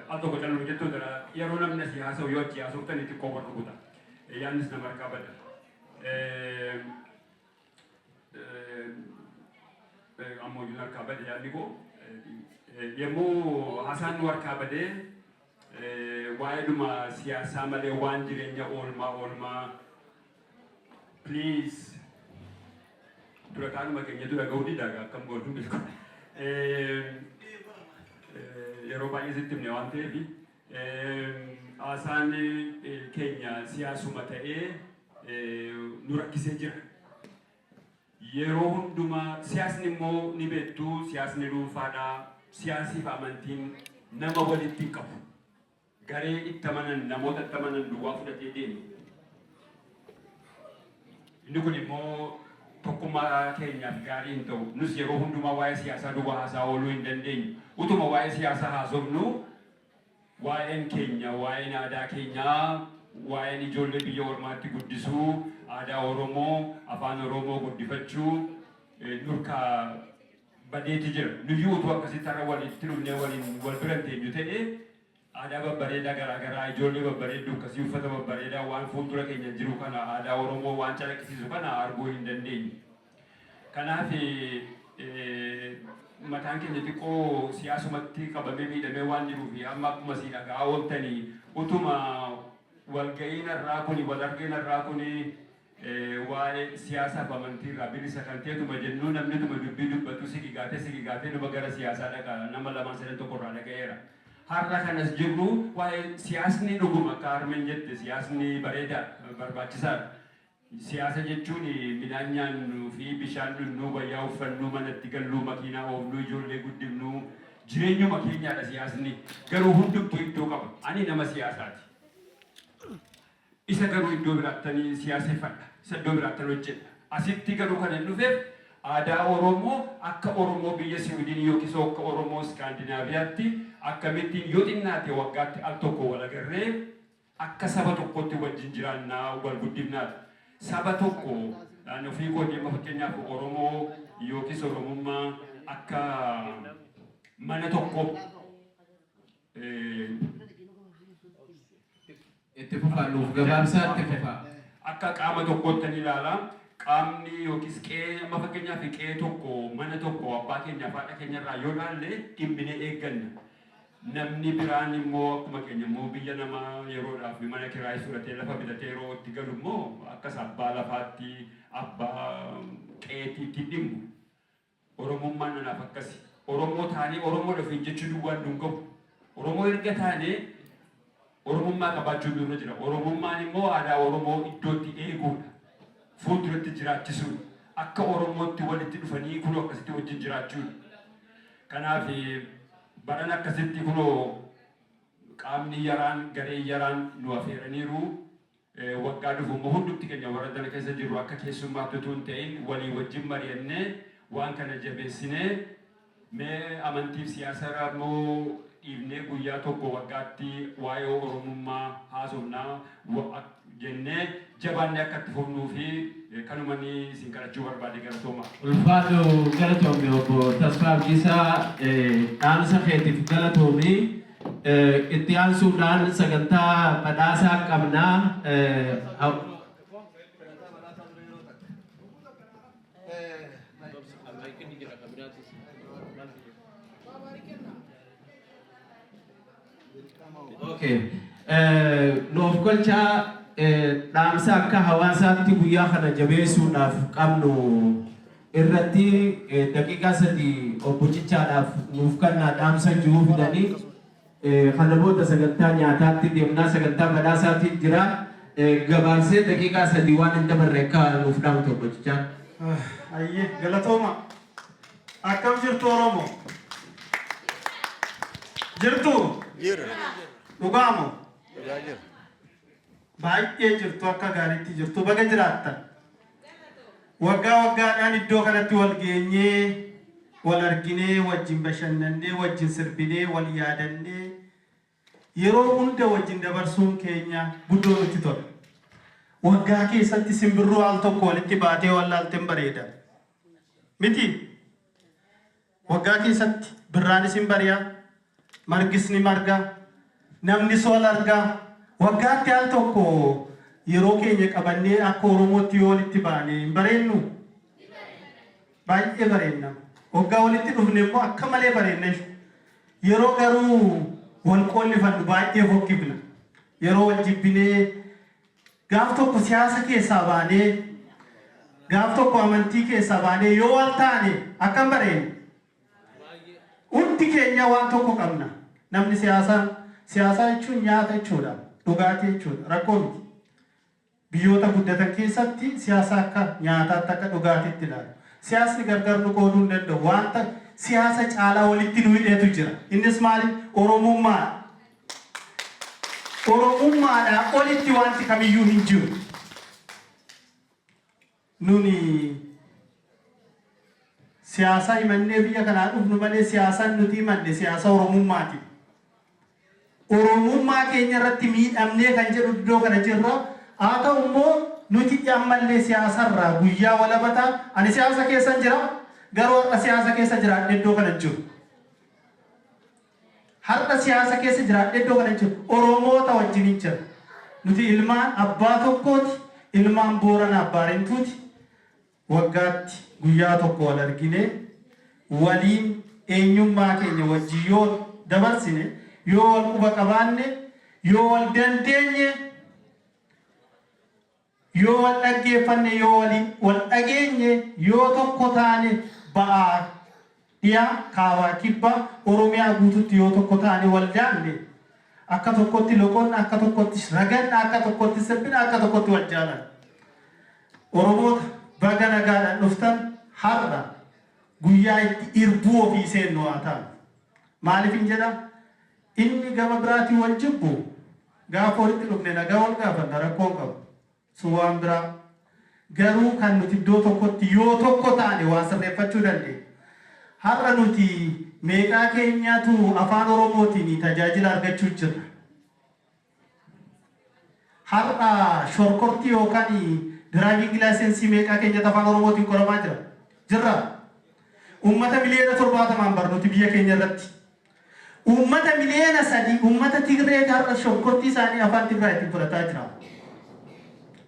al tokko callu jettuu dara yeroo namni asii haasa'u yoo achi haasoftanii xiqqoo wal rukuta. Yaannis nama harkaa bada. Ammoo iyyuu harkaa bade yaadni koo. Yommuu haasaan nu harkaa badee waa'ee dhuma siyaasaa malee waan jireenya oolmaa, please, dura taanuma keenya dura ga'uu didaa, akkam gootu beeku. Yeroo baay'ee sitti himne waan ta'eef haasaan keenya siyaasuma ta'ee nu rakkisee jira. Yeroo hundumaa siyaasni immoo ni beektu, siyaasni dhuunfaadha. Siyaasiif amantiin nama walitti hin qabu. Garee itti amanan, namoota itti amanan duwwaa fudhatee deema. Inni kun immoo tokkummaa keenyaaf gaarii hin ta'u. Nus yeroo hundumaa waa'ee siyaasaa duwwaa haasaa ooluu hin dandeenyu. Utuma waa'ee siyaasaa haasofnu waa'een keenya, waa'een aadaa keenyaa, waa'een ijoollee biyya ormaatti guddisuu, aadaa Oromoo, afaan Oromoo guddifachuu nurkaa badeeti jira. Nuyyuu utuu akkasitti har'a walitti dhufnee waliin wal bira hin teenyu ta'e, aadaa babbareedaa garaa garaa, ijoollee babbareedduu akkasii, uffata babbareedaa, waan fuuldura keenya jiru kana, aadaa Oromoo waan calaqqisiisu kana arguu hin dandeenyu. Kanaaf mataan keenya xiqqoo siyaasumatti qabamee miidhamee waan jiruuf, amma akkuma si dhagaa ooltanii, utuma walga'iin irraa kuni, wal argeen irraa kuni waa'ee siyaasaaf amantii irraa bilisa kan ta'etuma jennuu, namni tuma dubbii dubbatu sigigaatee sigigaatee numa gara siyaasaa dhaqa, nama lamaan sadan tokko irraa dhaga'eera. Har'a kanas jirru waa'ee siyaasni dhuguma akka harmeen jette siyaasni bareedaa, barbaachisaadha. Siyaasa jechuun midhaan nyaannuu fi bishaan dhugnuu, wayyaa uffannuu, manatti galluu, makiinaa oofnuu, ijoollee guddifnuu, jireenyuma keenyaadha siyaasni. Garuu hundumtuu iddoo qaba. Ani nama siyaasaati. Isa garuu iddoo biraattanii siyaaseffadha. Isa iddoo biraattan hojjedha. Asitti garuu kan hin dhufeef aadaa Oromoo akka Oromoo biyya Siwiidin yookiis akka Oromoo Iskaandinaaviyaatti akkamittiin yoo xinnaate waggaatti al tokko wal agarree akka saba tokkotti wajjin jiraannaa, wal guddifnaadha. Saba tokko ofii kootii amma fakkeenyaaf Oromoo yookiis Oromummaa akka mana tokko Itti fufaa, nuuf gabaabsaa, itti fufaa. Akka qaama tokkootti ni ilaala. Qaamni yookiis qe'ee, amma fakkeenyaaf qe'ee tokko, mana tokko abbaa keenyaaf haadha keenya irraa yoo dhaalle dhimminee eegganna. Namni biraan immoo akkuma keenya immoo biyya namaa yeroodhaaf mana kiraayii fudhatee, lafa bitatee yeroo itti galu immoo akkas abbaa lafaatti, abbaa qe'eetti itti dhimmu. Oromummaan anaaf akkasi. Oromoo taanee Oromoo ofiin jechuu duwwaan nun gahu. Oromoo erga taanee Oromummaa qabaachuun nurra jira. Oromummaan immoo aadaa Oromoo iddootti eeguudha. Fuulduratti jiraachisuudha. Akka Oromootti walitti dhufanii kunoo akkasitti wajjin jiraachuudha. Kanaaf baran akkasitti kunoo qaamni yaraan, gareen yaraan nu afeeraniiru. Waggaa dhufu immoo hundumti keenya warra dana keessa jirru akka keessummaatti utuu hin ta'in walii wajjin mari'annee waan kana jabeessinee, mee amantiif siyaasa irraa immoo dhiifnee guyyaa tokko waggaatti waa'ee Oromummaa haasofnaa jennee jabaannee akka itti fufnuu fi kanuma ni isin kadhachuu barbaade. Galatooma. Ulfaadhu, galatoomi obbo Tasfaa Abdiisaa, dhaamsa keetiif galatoomi. Itti aansuudhaan sagantaa badhaasaa qabnaa. Okay. Nuuf golchaa, dhaamsa akka hawaasaatti guyyaa kana jabeessuudhaaf qabnu irratti daqiiqaa 3 obbo Cichaadhaaf nuuf kennaa, dhaamsa jiru fidanii. Kana booda sagantaa nyaataatti deemnaa, sagantaa badhaasaatiin jira. Gabaabsee daqiiqaa 3 waan hin dabarre akka nuuf dhaamtu obbo Cichaan. Ayyee, galatooma. Akkam jirtu Oromoo? Jirtu? Jira. Dhugaamo? Dhugaa jira. Baay'ee jirtu, akka gaariitti jirtu, baga jiraattan. Waggaa waggaadhaan iddoo kanatti wal geenyee, wal arginee, wajjin bashannannee, wajjin sirbinee, wal yaadannee, yeroo hunda wajjin dabarsuun keenya guddoo nutti tola. Waggaa keessatti simbirroo al tokko walitti baatee wallaalteen bareeda. Miti? Waggaa keessatti birraanis hin bari'a, margis ni marga, namnis wal arga. Waggaatti al tokko yeroo keenya qabannee akka Oromootti yoo walitti baane hin bareennu? Baay'ee bareenna. Waggaa walitti dhufne immoo akka malee bareenna. Yeroo garuu wal qoollifannu baay'ee fokkifna. Yeroo wal jibbinee gaaf tokko siyaasa keessaa baanee, gaaf tokko amantii keessaa baanee yoo wal taane akkam bareenna? Hundumti Hundi keenya waan tokko qabna. Namni siyaasaa, siyaasaa jechuun nyaata jechuudha, dhugaatii jechuudha, rakkoo miti. Biyyoota guddatan keessatti siyaasa akka nyaataatti, akka dhugaatiitti ilaalu. Siyaasni gargar nu qooduu hin danda'u. Wanta siyaasa caalaa walitti nu hidheetu jira. Innis maali? Oromummaadha. Oromummaadhaa olitti wanti kamiyyuu hin jiru. Nuni siyaasa himannee biyya kanaa dhufnu malee, siyaasaan nuti himanne siyaasa Oromummaati. Oromummaa keenya irratti miidhamnee kan jedhu iddoo kana jirra. Haa ta'u immoo nuti ammallee siyaasarraa guyyaa walabataa, ani siyaasa keessan jira, garuu har'a siyaasa keessa jiraadhe iddoo kana jiru. Har'a siyaasa keessa jiraadhe iddoo kana jiru. Oromoota wajjin hin jira. Nuti ilmaan abbaa tokkooti, ilmaan Booranaa Baarentuuti. Waggaatti guyyaa tokko wal argine waliin eenyummaa keenya wajjin yoo dabarsine, yoo wal quba qabaanne, yoo wal dandeenye, yoo wal dhaggeeffanne, yoo waliin wal dhageenye, yoo tokko taane, ba'aa dhiyaa, kaabaa, kibbaa, Oromiyaa guututti yoo tokko taane, wal daanne, akka tokkotti loqonna, akka tokkotti raganna, akka tokkotti sirbina, akka tokkotti wal jaalanna. Oromoota, baga nagaadhaan dhuftan. Har'a guyyaa itti irbuu ofii seennu haa taanu. Maaliif hin jedha? Inni gama biraatiin wal jibbu, gaafa walitti dhufne nagaa wal gaafanna, rakkoo hin qabu. Sun waan biraa. Garuu kan nuti iddoo tokkotti yoo tokko taane waa sirreeffachuu dandeenya. Har'a nuti meeqaa keenyatu afaan Oromootiin tajaajila argachuu jirra? Har'a shorkortii yookaan driving license meeqaa keenyatu afaan Oromootiin qoramaa jira? Jirra. Uummata 70,000,000 bar nuti biyya keenya irratti. Uummata 3 miliyoona, uummata Tigree har'a shorkortii isaanii afaan Tigraayitiin fudhataa jira.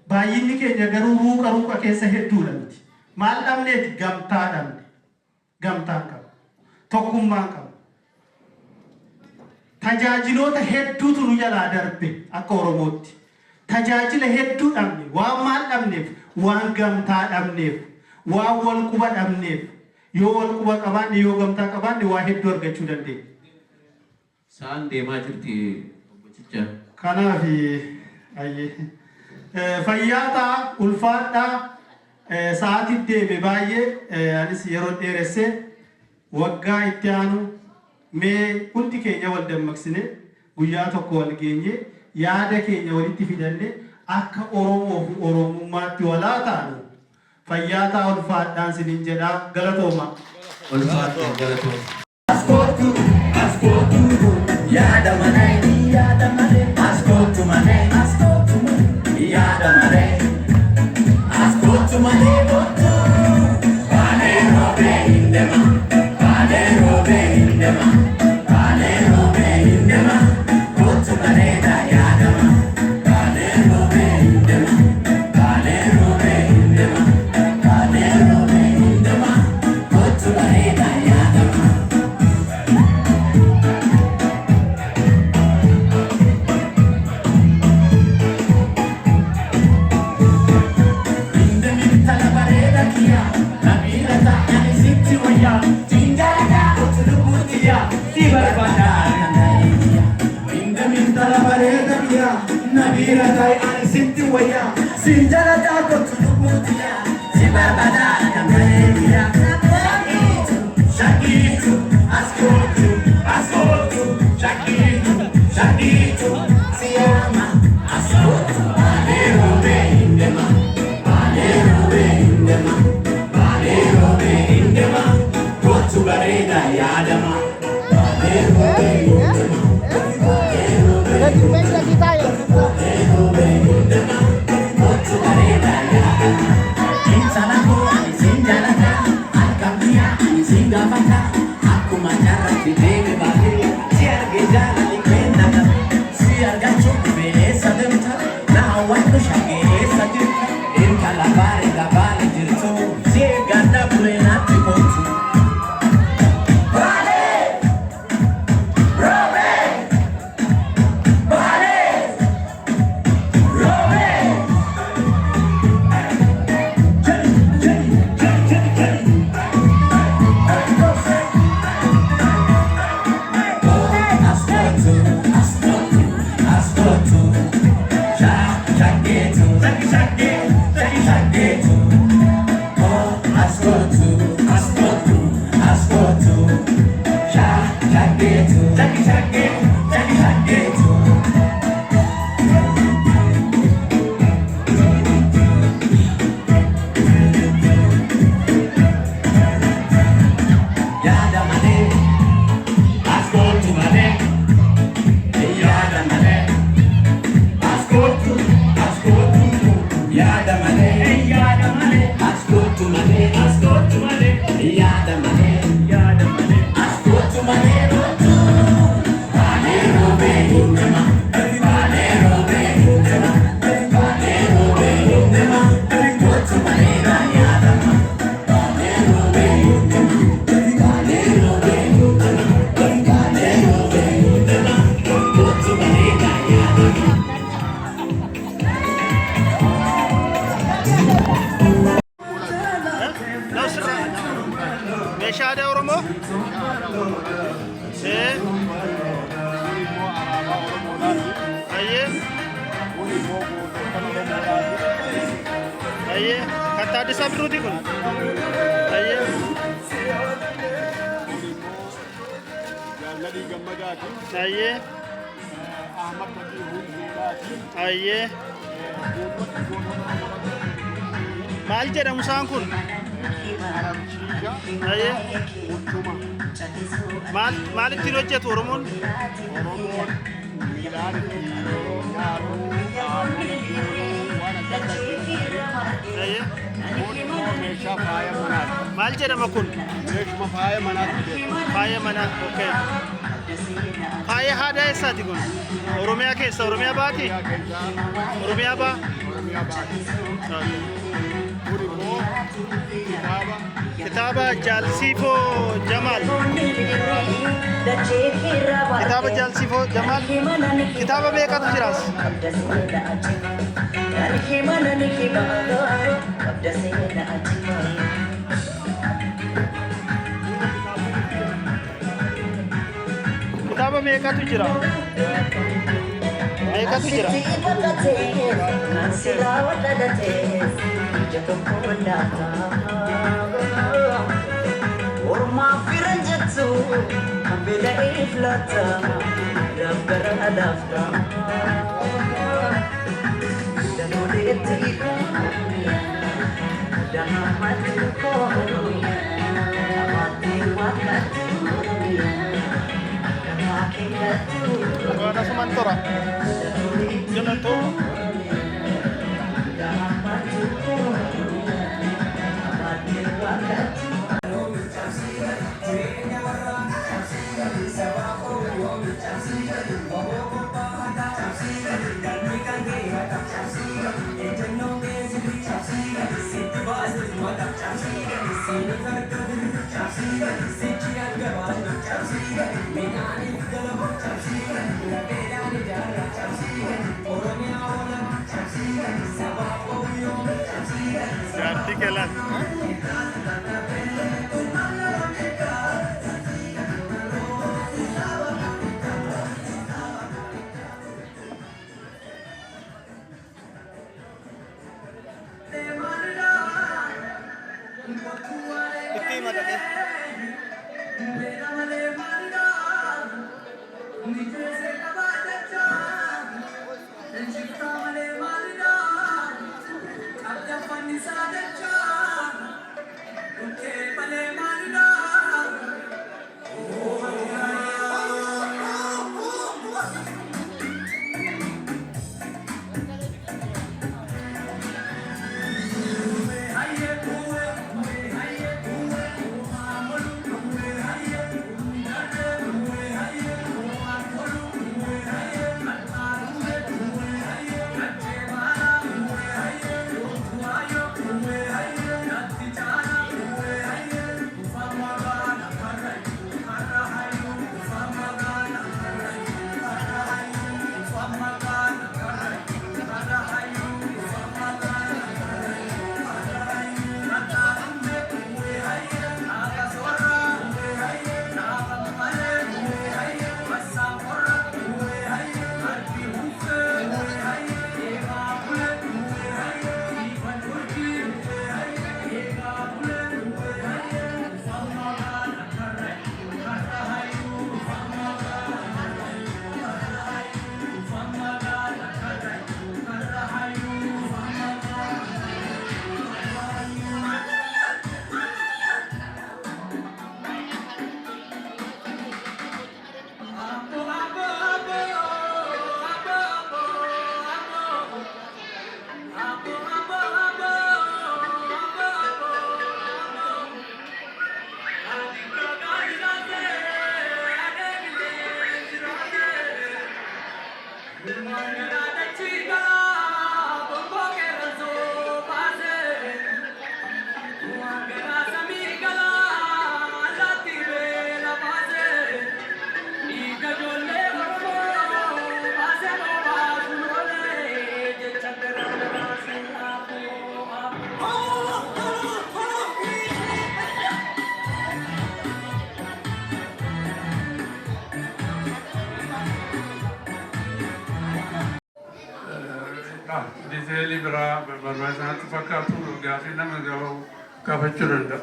Baay'inni keenya garuu ruuqa ruuqa keessa hedduudha miti. Maal dhabneeti? Gamtaa dhabne. Gamtaan qabu. Tokkummaan qabu. Tajaajiloota hedduutu nu jalaa darbe akka Oromootti. Tajaajila hedduu dhabne. Waan maal dhabneef? Waan gamtaa dhabneef. Waan wal quba dhabneef. Yoo wal quba qabaanne, yoo gamtaa qabaanne, waa hedduu argachuu dandeenya. Sa'aan deemaa jirti, obbo Cicha. Kanaaf fayyaa ta'a, ulfaadhaa. Sa'aatii deeme baay'ee, anis yeroo dheeresse. Waggaa itti aanu mee hundi keenya wal dammaqsine, guyyaa tokko wal geenye, yaada keenya walitti fidanne, akka Oromoo fi Oromummaatti walaa taanu. Fayyaa ta'a, ulfaadhaan sinin jedhaa, galatooma. Ulfaadhaan, galatooma. Askootu, askootu, yaada malee, yaada malee, askootu malee, askootu malee, yaada malee, askootu malee kootu. Baalee roobee hin deema, baalee roobee hin deema, baalee roobee hin deema, kootu bareeda yaadama. Baalee roobee hin deema, baalee roobee hin deema, baalee roobee hin deema, kootu bareeda yaadama. Intala bareeda kiyya, namiira ta'ani sitti wayya, jinjaadha otu lubbuutiyya, si barbaada kan ta'eetiya. Intala bareeda kiyya, namiira ta'e ani sitti wayya, sin jaalladha kootu lubbuutiyya, si barbaada kan ta'eetiya. Shakiitu, shakiitu, as kootu, as kootu, shakiitu, shakiitu, siyaama, as kootu. Baalee roobee hin deema, baalee roobee hin deema, baalee roobee hin deema, kootu bareeda yaadama. Baalee roobee hin deema, baalee roobee hin deema, baalee roobee hin deema, kootu bareeda yaadama. Intala koo, ani sin jaalladha, harka biyya ani sin gaafadha, akkuma carraatti deeme baatee, si arge jaalalli kenna qabe, si argachuu dhufee, eessa deemta? Na hawwadhu shagee, eessa jirta? Intala bareeda baale jirtu, si eeggadha bulee, natti kootu. Baalee! Roobee! Baalee! Roobee! Jenny, Jenny, Jenny, Jenny, Jenny. Aadaa Oromoo? Ee. Ayyee. Ayyee. Kan Taaddasaa Birruuti kun? Ayyee. Jaalladhii Gammadaati. Ayyee. Ahmad Taqii Hundeedhaati. Ayyee. Maal jedhamu isaan kun? Ayyee. Maal maal ittiin hojjetu Oromoon? Oromoon midhaan ittiin nyaatu, waan adda addaa ittiin Ayyee. Kun immoo meeshaa faaya manaati. Maal jedhama kun? Meeshuma faaya manaati jedhama. Faaya manaa, okay. Faaya aadaa eessaati kun? Oromiyaa keessa, Oromiyaa baati? Oromiyaa baa? Oromiyaa baati. Kun immoo kitaaba. Kitaaba Jaalsiifoo Jamaal. Kitaaba Jaalsiifoo Jamaal. Kitaaba meeqatu jiraas? Kitaaba meeqatu jira? Meeqatu jira? Ormaa firan jettu kan beela'eef laata rabbara laafta. Damooleetti dahammatu koo abaatee waaqatu gamaa keellatu. Waan asumaan tora. Galatoo. Dahammatu koo abaatee waaqatu. Jaartii kelaan. Itti hima dhaqee. Detail biraa barbaachisaatti fakkaatu gaafii nama gaafachuu danda'a.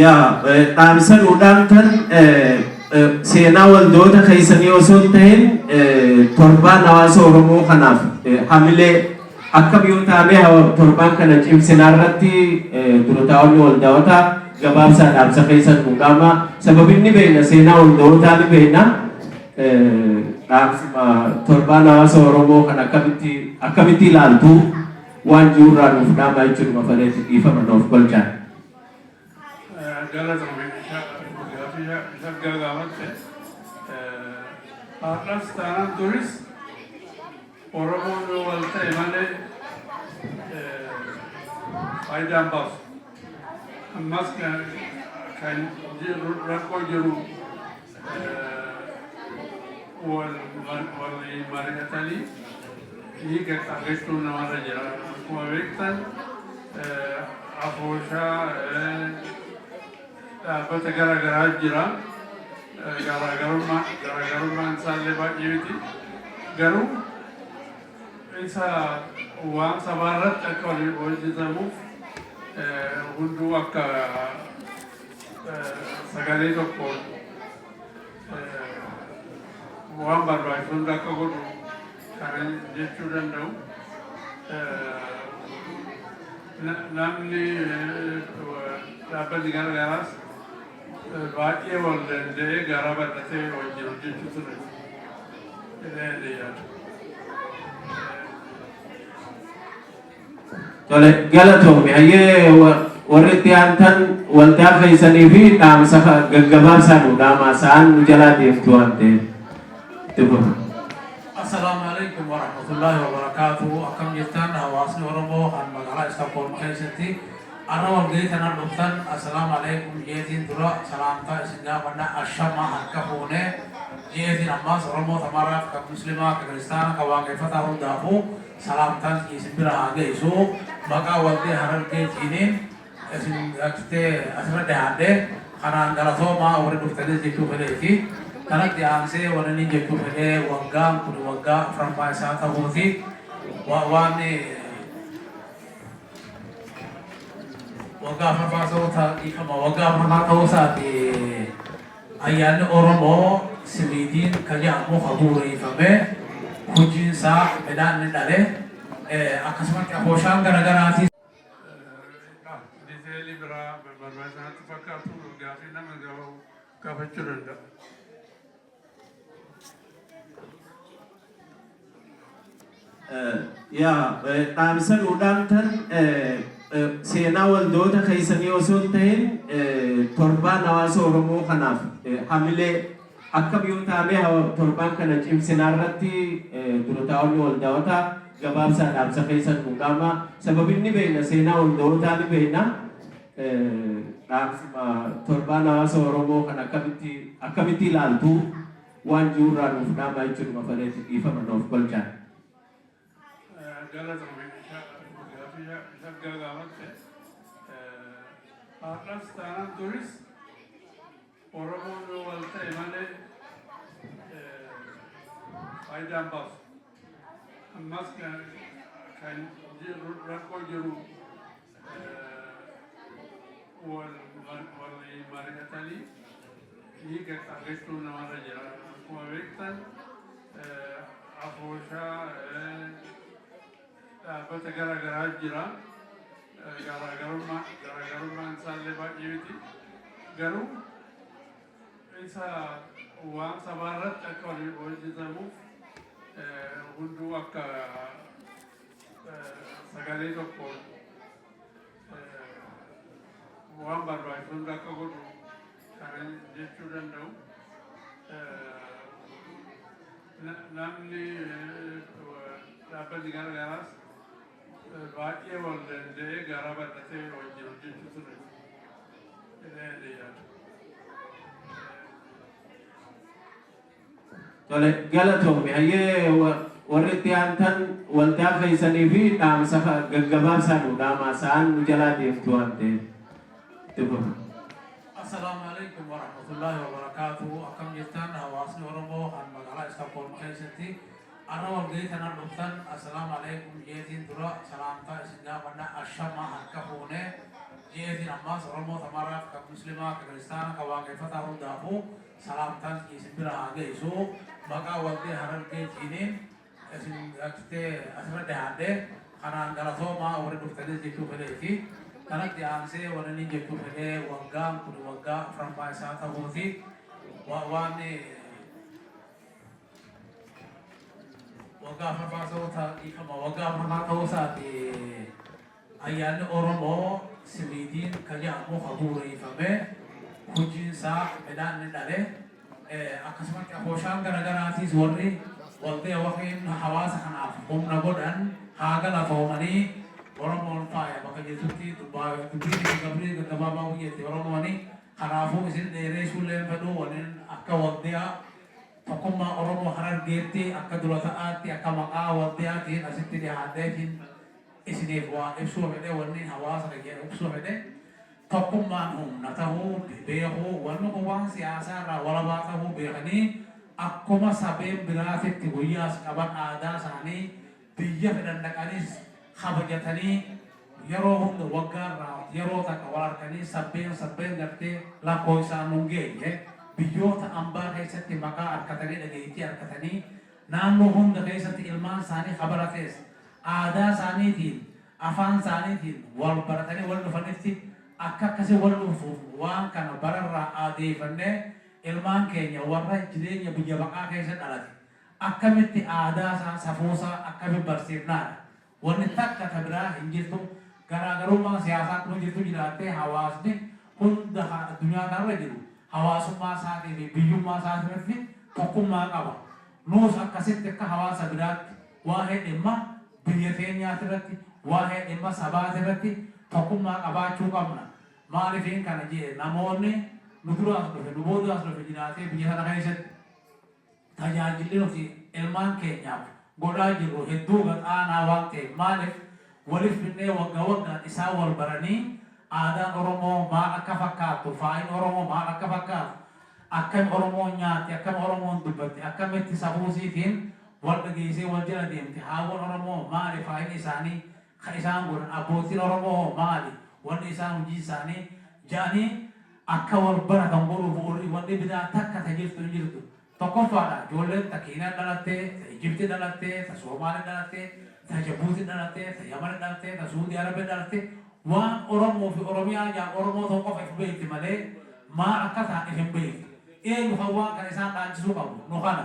Yaa dhaamsa nuu dhaamtan seenaa waldoota keessanii osoo hin ta'in torbaan hawaasa Oromoo kanaaf hamilee akkam yoo taane torbaan kana cimsinaa irratti dura taa'onni waldaa'ota gabaabsaa dhaamsa keessan nuu dhaama. Sababni beekna, seenaa walda'ootaa ni beekna. Dhaamsuma torbaan hawaasa Oromoo kan akkamitti ilaaltu waan jirurraa nuuf dhaamaa jechuun mafaleetti dhiifama nuuf golchaan. Galatoomi, gaafii shaggaa gaafatte. Har'as taanaan turis Oromoon yoo wal ta'e malee faayidaan baasu. Ammas kan jiru rakkoo jiru wal mari'atanii hiika argachuu namarra jira. Akkuma beektan afooshaa dhaabbata gara garaa jira. Garaagarummaan isaallee baay'ee miti. Garuu isa waan sabaa irratti akka hojjetamuuf hunduu akka sagalee tokkoon waan barbaachisu hunda akka godhu kana jechuu danda'u. Namni dhaabbanni gara garaas baay'ee wal danda'ee garaa bal'atee wajjin hojjechuu ture. Jedhee yaada. Tole, galatoomi. Hayyee, warri itti aantan waldaa keessanii fi dhaamsa gaggabaabsaa nu dhaamaa, sa'aan nu jalaa deemtu waan ta'eef. Itti fufa. Assalaamu alaikum warahmatullahi wabarakatuh. Akkam jirtan, hawaasni Oromoo kan magaalaa Istookholm keessatti har'a walgahii kanaan dhuftan? Assalaamu alaikum jeetiin dura salaamtaa isin gaafadha. Ashama, harka fuune jeetiin. Ammaas Oromoo tamaraaf, kan Muslimaa, kan Kiristaana, kan Waaqeffataa hundaafuu salaamtaan isin bira haa geessu. Maqaa walgahii Harargeetiiniin isin aktee asirra dhiyaadhe kanaan galatoomaa warri dhuftanis jechuu fedheeti. Kanatti aansee warri inni jechuu fedhee, waggaan kun waggaa afuraffaa isaa ta'uuti. Waan waggaa afuraffaa ta'uu dhiifama, waggaa afuraffaa ta'uu isaati. Ayyaanni Oromoo Siliidiin ka jedhamu ka bu'uureeffame, hojiin isaa midhaan ni dhale, akkasumatti afooshaan garaagaraatis. Detail biraa barbaachisaatti fakkaatu gaafii nama gaafachuu danda'a. Yaa dhaamsa nuu dhaamtan seenaa waldoota keessanii osoo hin ta'in torbaan hawaasa Oromoo kanaaf hamilee akkam yoo taane torbaan kana cimsinaa irratti dura taa'onni waldaa'ota gabaabsaa dhaamsa keessan nuu dhaama. Sababni beekna, seenaa walda'ootaa ni beekna. Dhaamsuma torbaan hawaasa Oromoo kan akkamitti ilaaltu waan jirurraa nuuf dhaamaa jechuun mafaleetti dhiifama nuuf golchaan. Galatoomi, gaafii shaggaa gaafatte. Har'as taanaan turis Oromoon yoo wal ta'e malee faayidaan baasu. Ammas kan jiru rakkoo jiru wal mari'atanii hiika argachuu namarra jira. Akkuma beektan afooshaa dhaabbata gara garaa jira. Garaagarummaan isaallee baay'ee miti. Garuu isa waan sabaa irratti akka hojjetamuuf hunduu akka sagalee tokkoon waan barbaachisu hunda akka godhu kana jechuu danda'u. Namni dhaabbanni gara garaas baay'ee wal danda'ee garaa bal'atee wajjin hojjechuu ture. Jedhee yaada. Tole, galatoomi. Hayyee, warri itti aantan waldaa keessanii fi dhaamsa gaggabaabsaa nu dhaamaa, sa'aan nu jalaa deemtu waan ta'eef. Itti fufa. Assalaamu alaikum warahmatullahi wabarakaatuh. Akkam jirtan, hawaasni Oromoo kan magaalaa Istookholm keessatti arra walgahii tanaan dhuftan? Assalaamu alaikum jeetiin dura salaamtaa isin gaafadha. Ashama, harka fuune jeetiin. Ammaas Oromoo tamaraaf, kan Muslimaa, kan Kiristaana, kan Waaqeffataa hundaafuu salaamtaan isin bira haa geessu. Maqaa walgahii Harargeetiiniin isin aktee asirra dhiyaadhe kanaan galatoomaa warri dhuftanis jechuu fedheeti. Kanatti aansee warri inni jechuu fedhee, waggaan kun waggaa afuraffaa isaa ta'uuti. Waan waggaa afuraffaa ta'uu dhiifama, waggaa afuraffaa ta'uu isaati. Ayyaanni Oromoo Swiidiin ka jedhamu ka bu'uureeffame, hojiinsaa midhaan ni dhale. Akkasumatti afooshaan garagaraatiis warri waltee waqiin hawaasa kanaaf humna godhan haa galatoomanii. Oromoon faaya bakka jirtutti dubbii gabrii gaggabaabaa hojjette Oromooni. Kanaafuu isin dheereessuu illee fedhu. Waliin akka waldiyaa tokkummaa Oromoo Harargeetti, akka dura ta'aatti, akka maqaa waldiyaatiin asitti dhiyaadheetiin isiniif waa ibsuu fedhe. Wanni hawaasa kiyya ibsuu fedhe, tokkummaan humna tahuu beekuu, wanni kun waan siyaasaa irraa walabaa tahuu beekanii, akkuma sabeen biraatitti guyyaas qaban, aadaa isaanii biyya fedhan dhaqanis kabajatanii, yeroo hunda waggaarraa yeroo takka wal harkanii, sabbeen sabbeen gartee lakkoo isaan nun geenye biyyoota ambaa keessatti maqaa harkatanii, dhageettii harkatanii, naannoo hunda keessatti ilmaan isaanii kabaratees aadaa isaaniitiin, afaan isaaniitiin wal baratanii wal dhufanitti, akka akkasii wal dhufuuf waan kana bararraa aadeeffannee, ilmaan keenya warra jireenya biyya baqaa keessa dhalate akkamitti aadaa isaa, safuusaa akkamitti barsiifnaadha. Wanni takka ta biraa hin jirtu. Garaagarummaan siyaasaa akkuma jirtu jiraattee, hawaasni hunda addunyaa kanarra jiru hawaasummaa isaatii fi biyyummaa isaatii irratti tokkummaa qaba. Nuus akkasitti akka hawaasa biraatti waa'ee dhimma biyya teenyaati irratti, waa'ee dhimma sabaati irratti tokkummaa qabaachuu qabna. Maaliifiin kana jee, namoonni nu duraas dhufe, nu boodaas dhufe jiraatee, biyya sana keessatti tajaajilli nuti ilmaan keenyaaf godhaa jirru hedduu gad-aanaa waan ta'eef, maaliif waliif finnee waggaa waggaan isaan wal baranii, aadaan Oromoo maal akka fakkaattu, faayin Oromoo maal akka fakkaatu, akkam Oromoon nyaatti, akkam Oromoon dubbatti, akkamitti safuusiitiin wal dhageessee wal jala deemti, haawwan Oromoo maali faayin isaanii ka isaan godhan, abbootiin Oromoo hoo maali wanni isaan hojii isaanii ja'anii akka wal baratan godhuu bu'uurri. Wanni biraa takka ta jirtu hin jirtu. Tokkoffaadha, ijoolleen ta Keeniyaan dhalattee, ta Ijipti dhalattee, ta Soomaalee dhalattee, ta Jabuuti dhalattee, ta Yaman dhalattee, ta Suudii Arabiyaa dhalattee, waan Oromoo fi Oromiyaa jaan Oromoo ta'uu qofa if beekti malee maal akka ta'an if hin beektu. Eenyu kan waan kana isaan dhaalchisuu qabu? Nu kana.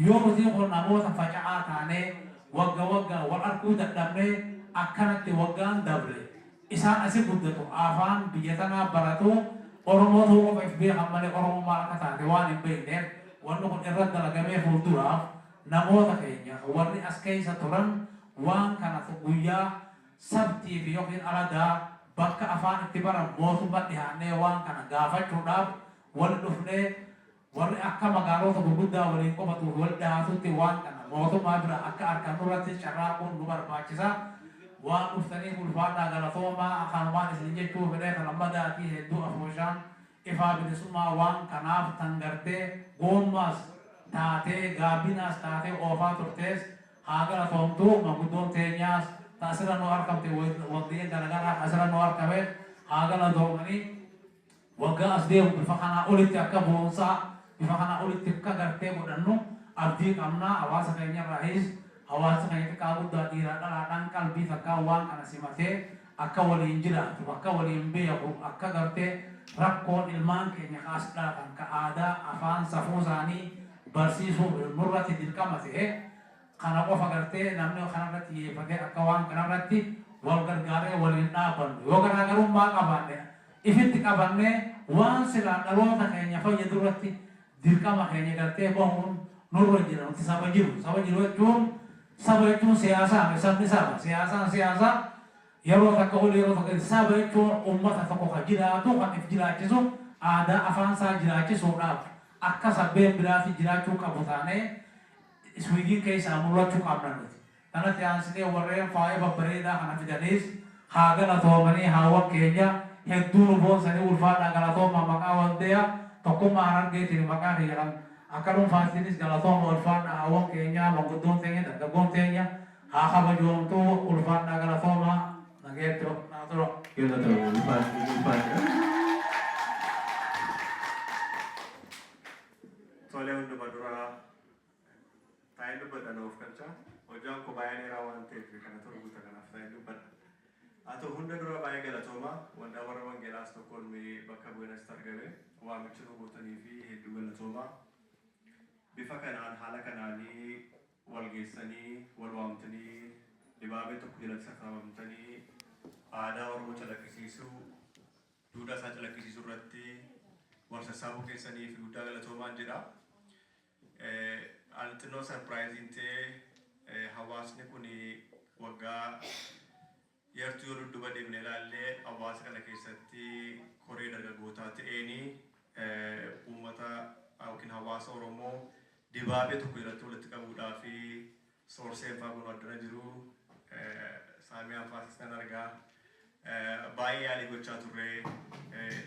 Yoo nuti kun namoota faca'aa taanee, wagga waggaan wal arkuu dadhabnee, akkanatti waggaan dabre isaan asi guddatu, afaan biyya tanaa baratu, Oromoo ta'uu qofa if beekan malee Oromoo maal akka taate waan hin beekneef, wanni kun irra dalagamee fuulduraaf namoota keenya warri as keessa turan waan kana guyyaa sabtii fi yookiin aladaa bakka afaan itti baran mootummaa dhihaannee waan kana gaafachuudhaaf wal dhufnee, warri akka magaalota gurguddaa waliin qofatuuf wal dhihaatutti waan kana mootummaa bira akka argannu irratti carraaquun nu barbaachisa. Waan dhuftaniif ulfaadhaa, galatoomaa. Kanumaan isin jechuu fedhee. Kan ammadaatii hedduu afooshaan ifaa bilisummaa waan kanaaf tan gartee goommaas taatee gaabbinaas taatee oofaa turtees haa galatoomtu. Manguddoon teenyaas ta asirra nu argamte, waldeen garagaraa asirra nu argame haa galatoomanii. Waggaa as deemu bifa kanaa olitti akka boonsaa, bifa kanaa olitti akka gartee godhannu abdii qabna. Hawaasa keenyarraahis, hawaasa keenya xiqqaa guddaa, dhiiraa dhalaadhaan, qalbii takkaan waan kana simatee akka waliin jiraatu, akka waliin beeku, akka gartee rakkoon ilmaan keenya ka as dhalatan ka aadaa, afaan, safuu isaanii barsiisuu nurratti dirqama ta'e kana qofa gartee namni kanarratti xiyyeeffatee akka waan kanarratti wal gargaaree waliin dhaabbannu, yoo garaagarummaa qabaanne ifitti qabannee, waan silaa dhaloota keenya fayyadu irratti dirqama keenya gartee bahuun nurra jira. Nuti saba jiru. Saba jiru jechuun, saba jechuun siyaasaa, sabni saba siyaasaan siyaasaa yeroo takka ol, yeroo takka. Saba jechuun ummata tokko ka jiraatu, kan if jiraachisu, aadaa afaan isaa jiraachisuudhaaf akka sabbeen biraatti jiraachuu qabu taanee Iswiidin keessaa mul'achuu qabna nuti. Kanatti aansinee warreen faaya babbareedaa kana fidaniis haa galatoomanii. Haawwan keenya Hedduu nu boonsanii, ulfaadhaa, galatooma. Maqaa waldeeya tokkummaa Harargeetiin, maqaa kiyya kan akka dhuunfaattiinis galatooma, ulfaadhaa. Hawwan keenya, manguddoon teenya, dargaggoon teenya haa kabajoomtu. Ulfaadhaa, galatooma, nageetti naa tura. Galatooma, ulfaadhu, ulfaadhu. Tole, hunduma dura taa'een dubbadha, na of galcha. Hojjaan koo baay'ee dheeraa waan ta'eef kana tolu guuta, kanaaf taa'een dubbadha. Haa ta'u, hunda dura baay'ee galatooma. Waldaa warra Wangeelaas tokkoon bakka bu'een asitti argame. Waamicha nu gootanii fi hedduu galatooma. Bifa kanaan, haala kanaanii wal geessanii, wal waamtanii, dibaabee tokko jalatti sassaabamtanii aadaa Oromoo calaqqisiisuu, duudhaa isaa calaqqisiisuu irratti wal sassaabuu keessanii fi guddaa galatoomaan jedha. Ani xinnoo surprise-iin ta'e, hawaasni kun waggaa yartuu yoo dudduuba deemnee ilaalle, hawaasa kana keessatti koree dargaggootaa ta'eeni uummata yookiin hawaasa Oromoo dibaabee tokko jalatti walitti qabuudhaa fi soorseen fa'aa kun addana jiru, saamiyaan fa'aas nan argaa. Baay'ee yaalii gochaa turre,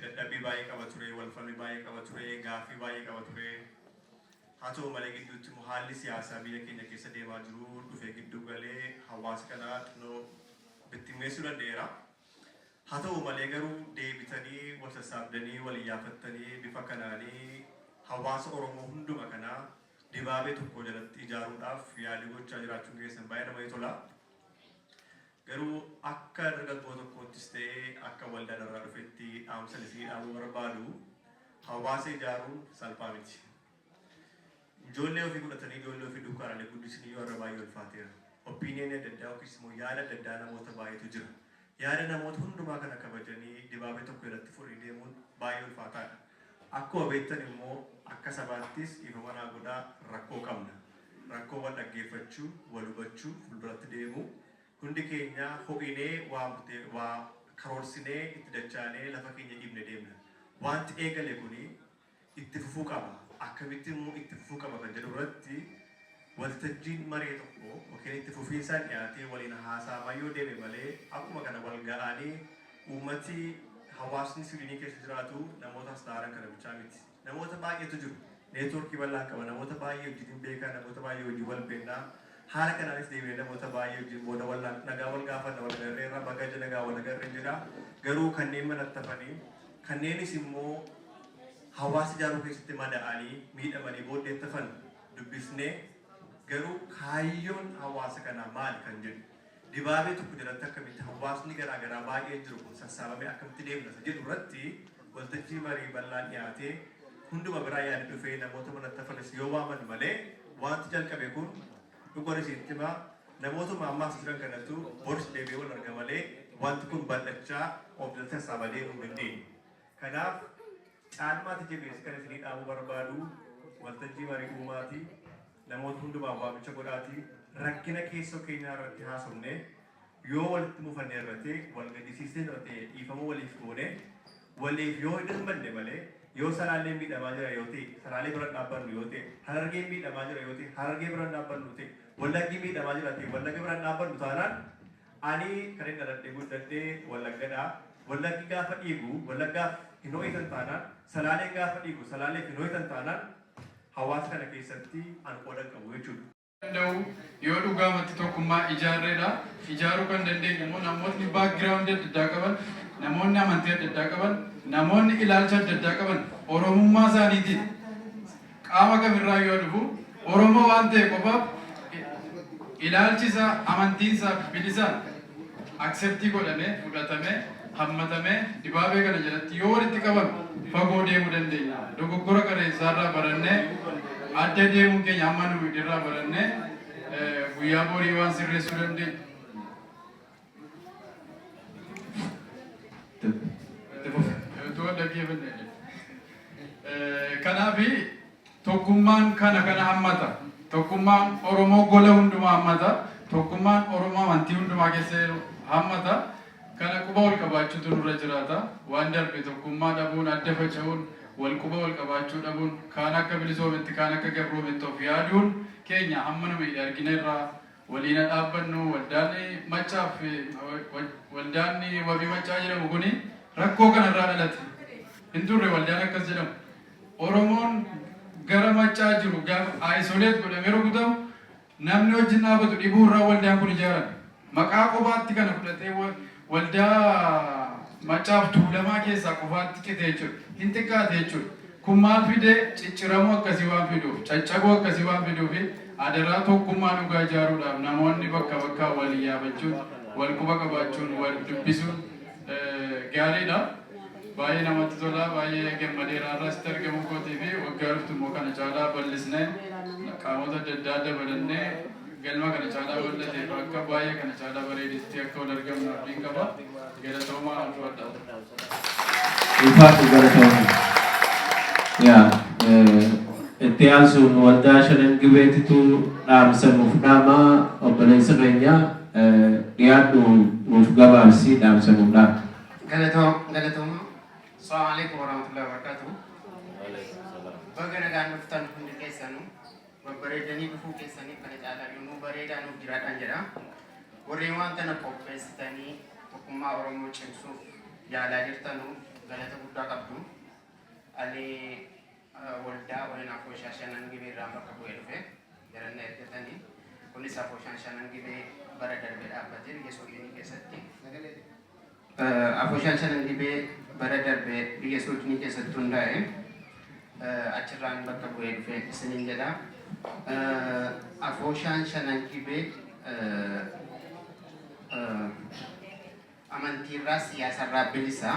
dadhabbii baay'ee qaba ture, walfalmii baay'ee qaba ture, gaaffii baay'ee qaba ture. Haa ta'u malee, gidduutti immoo haalli siyaasaa biyya keenya keessa deemaa jiru dhufee gidduu galee hawaasa kana xinnoo bittimmeessuu danda'eera. Haa ta'u malee garuu deebitanii wal sassaabdanii, wal iyyaafattanii, bifa kanaanii hawaasa Oromoo hunduma kanaa dibaabee tokko jalatti ijaaruudhaaf yaalii gochaa jiraachuun keessan baay'ee namatti tola. Garuu akka dargaggoo tokkoottis ta'ee akka waldaa irraa dhufetti dhaamsa isinii dhaamuu barbaadu, hawaasa ijaaruun salphaa miti. Ijoollee ofii fudhatanii, ijoollee ofii dukkaanaalee guddisanii yoo irra baay'ee ulfaateera. Opinion adda addaa yookiis immoo yaada adda addaa namoota baay'eetu jira. Yaada namoota hundumaa kana kabajanii dibaabee tokko jalatti fuudhanii deemuun baay'ee ulfaataadha. Akkuma beektan immoo akka sabaattis, dhiifama naa godhaa, rakkoo qabna. Rakkoo wal dhaggeeffachuu, wal hubachuu, fuulduratti deemuu. Hundi keenya ho'inee waa murtee, waa karoorsinee, itti dachaanee lafa keenya dhiibne deemna. Wanti eegale kuni itti fufuu qaba. Akkamitti immoo itti fufuu qaba kan jedhu irratti waltajjiin maree tokko yookiin itti fufiinsaan dhiyaatee waliin haasa'amaa yoo deeme malee, akkuma kana wal ga'anii uummati, hawaasni Siwiidinii keessa jiraatu namoota as taa'an kana bichaa miti. Namoota baay'eetu jiru. Network-ii bal'aan qaba. Namoota baay'ee wajjin beekaa, namoota baay'ee wajjin wal beeknaa. Haala kanaanis deebinee namoota baay'ee wajjin booda wal nagaa wal gaafanna, wal agarreerra, baga nagaa wal agarreen jedha. Garuu kanneen manatti hafanii, kanneenis immoo hawaasa ijaaruu keessatti mada'anii miidhamanii booddeetti hafan dubbisnee, garuu kaayyoon hawaasa kanaa maali kan jedhu, dibaabee tokko jalatti akkamitti hawaasni garaagaraa baay'een jiru kun sassaabamee akkamitti deemna isa jedhu irratti waltajjii marii bal'aan dhiyaatee, hunduma biraa yaadi dhufee, namoota manatti hafanis yoo waaman malee, wanti jalqabe kun dhugoon isinitti himaa, namootuma ammaas jiran kanatu boris deebi'ee wal arga malee wanti kun bal'achaa of jalatti sassaabaa deemuu hin dandeenye. Kanaaf caalmaatti jabeessi kan isinii dhaamuu barbaadu, waltajjii marii uumaati, namoota hundumaaf waamicha godhaati, rakkina keessoo keenyaa irratti haasofne, yoo walitti mufanne irratti, wal gaddisiisne irratti dhiifama waliif goone, waliif yoo dirmanne malee, yoo Salaaleen miidhamaa jira yoo ta'e Salaalee bira dhaabbannu yoo ta'e, Harargeen miidhamaa jira yoo ta'e Harargee bira dhaabbannu ta'e, Wallaggi miidhamaa jira ta'e Wallagga bira dhaabbannu taanaan, ani kan inni dhaladhee guddadhee Wallaggadha. Wallaggi gaafa dhiigu Wallaggaaf hin ho'itan taanaan, Salaaleen gaafa dhiigu Salaaleef hin ho'itan taanaan, hawaasa kana keessatti an qooda hin qabu jechuudha. Danda'u yoo dhugaamatti tokkummaa ijaarreedha. Ijaaruu kan dandeenyu immoo namootni background-ii adda addaa qaban, namoonni amantii adda addaa qaban, namoonni ilaalcha adda addaa qaban, Oromummaa isaaniitiin qaama kamirraa yoo dhufu Oromoo waan ta'e qofaaf ilaalchi isaa, amantiin isaa bilisaan accept-ii godhamee, fudhatamee, hammatamee dibaabee kana jalatti yoo walitti qabame fagoo deemuu dandeenya. Dogoggora qareessaarraa barannee, adda deemuun keenya amma nu irraa barannee guyyaa borii waan sirreessuu dandeenya. Utuu dhaggeeffanne. Kanaafi tokkummaan kana kana hammata. Tokkummaan Oromoo gola hundumaa hammata. Tokkummaan Oromoo amantii hundumaa keessa jiru hammata. Kana quba wal qabaachuutu nurra jiraata. Waan darbe tokkummaa dhabuun, adda faca'uun, wal quba wal qabaachuu dhabuun, kaan akka bilisoometti, kaan akka gabroometti of yaaduun keenya hamma nu miidhe argina irraa waliin dhaabbannu. Waldaan maccaaf, waldaan wabii maccaa jedhamu kuni Rakkoo kanarraa dhalate. Hin turre waldaan akkas jedhamu. Oromoon gara Maccaa jiru gaafa isolate godhamee rukutamu namni wajjin dhaabatu dhibuu irraa waldaan kun ijaarame. Maqaa qofaatti kana fudhatee waldaa Maccaaf Tuulamaa keessaa qofaatti cite jechuudha. Hin xiqqaate jechuudha. Kun maal fide? Cicciramuu akkasii waan fiduuf, caccabuu akkasii waan fiduufi adaraa tokkummaa dhugaa ijaaruudhaaf namoonni bakka bakkaa wal iyyaafachuun, wal quba qabaachuun, wal dubbisuun gaariidha. Baay'ee namatti tola, baay'ee gammadeera har'a asitti argamuu kootii fi waggaa dhuftu immoo kana caalaa bal'isnee qaamota adda addaa dabalannee galma kana caalaa bal'ateef akka baay'ee kana caalaa bareedetti akka wal argamnu abdiin qaba. Galatoomaa, ulfaadhaa. Ulfaadhu, galatoomi. Yaa, itti aansuun waldaa Shanan Gibeetitu dhaamsa nuuf dhaama. Obboleessa keenya, dhiyaadhu, nuuf gabaabsi, dhaamsa nuuf dhaama. Galatooma. Assalamu alaikum warahmatullahi wabarakatuh. Baga nagaan dhuftan hundi keessanuu. Babbareedanii dhufuu keessanii kana caalaa nuu bareedaa nuuf jiraadhaan jedha. Warreen waan kana qopheessitanii tokkummaa Oromoo cimsuuf yaalaa jirtanuu galata guddaa qabdu. Ani waldaa Walin Afooshaa Shanan Gibee irraan bakka bu'ee dhufe. Jaranna ergatanii. Kunis Afooshaan Shanan Gibee bara darbe dhaabbatee biyya Suudiinii keessatti. Afooshaan Shanan Gibee bara darbe biyya Suudiinii keessatti hundaa'e. Achirraan bakka bu'ee dhufe isiniin jedha. Afooshaan Shanan Gibee amantiirraa, siyaasarraa bilisa.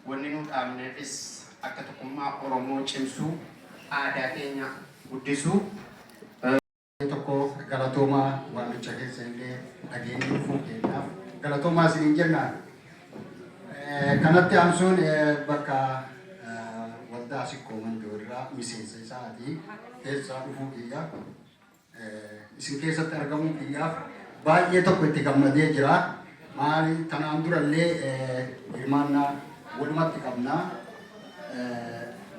Wanni nu dhaabneefis akka tokkummaa Oromoo cimsuu, aadaa keenya guddisuu. Tokko galatoomaa, waamicha keessa illee dhageenye dhufuu keenyaaf galatoomaa isiniin jenna. Kanatti aansuun bakka waldaa Sikkoo Mandoo irraa miseensa isaati keessaa dhufuu kiyya isin keessatti argamuu kiyyaaf baay'ee tokko itti gammadee jira. Maali, tanaan durallee hirmaannaa walumatti qabna.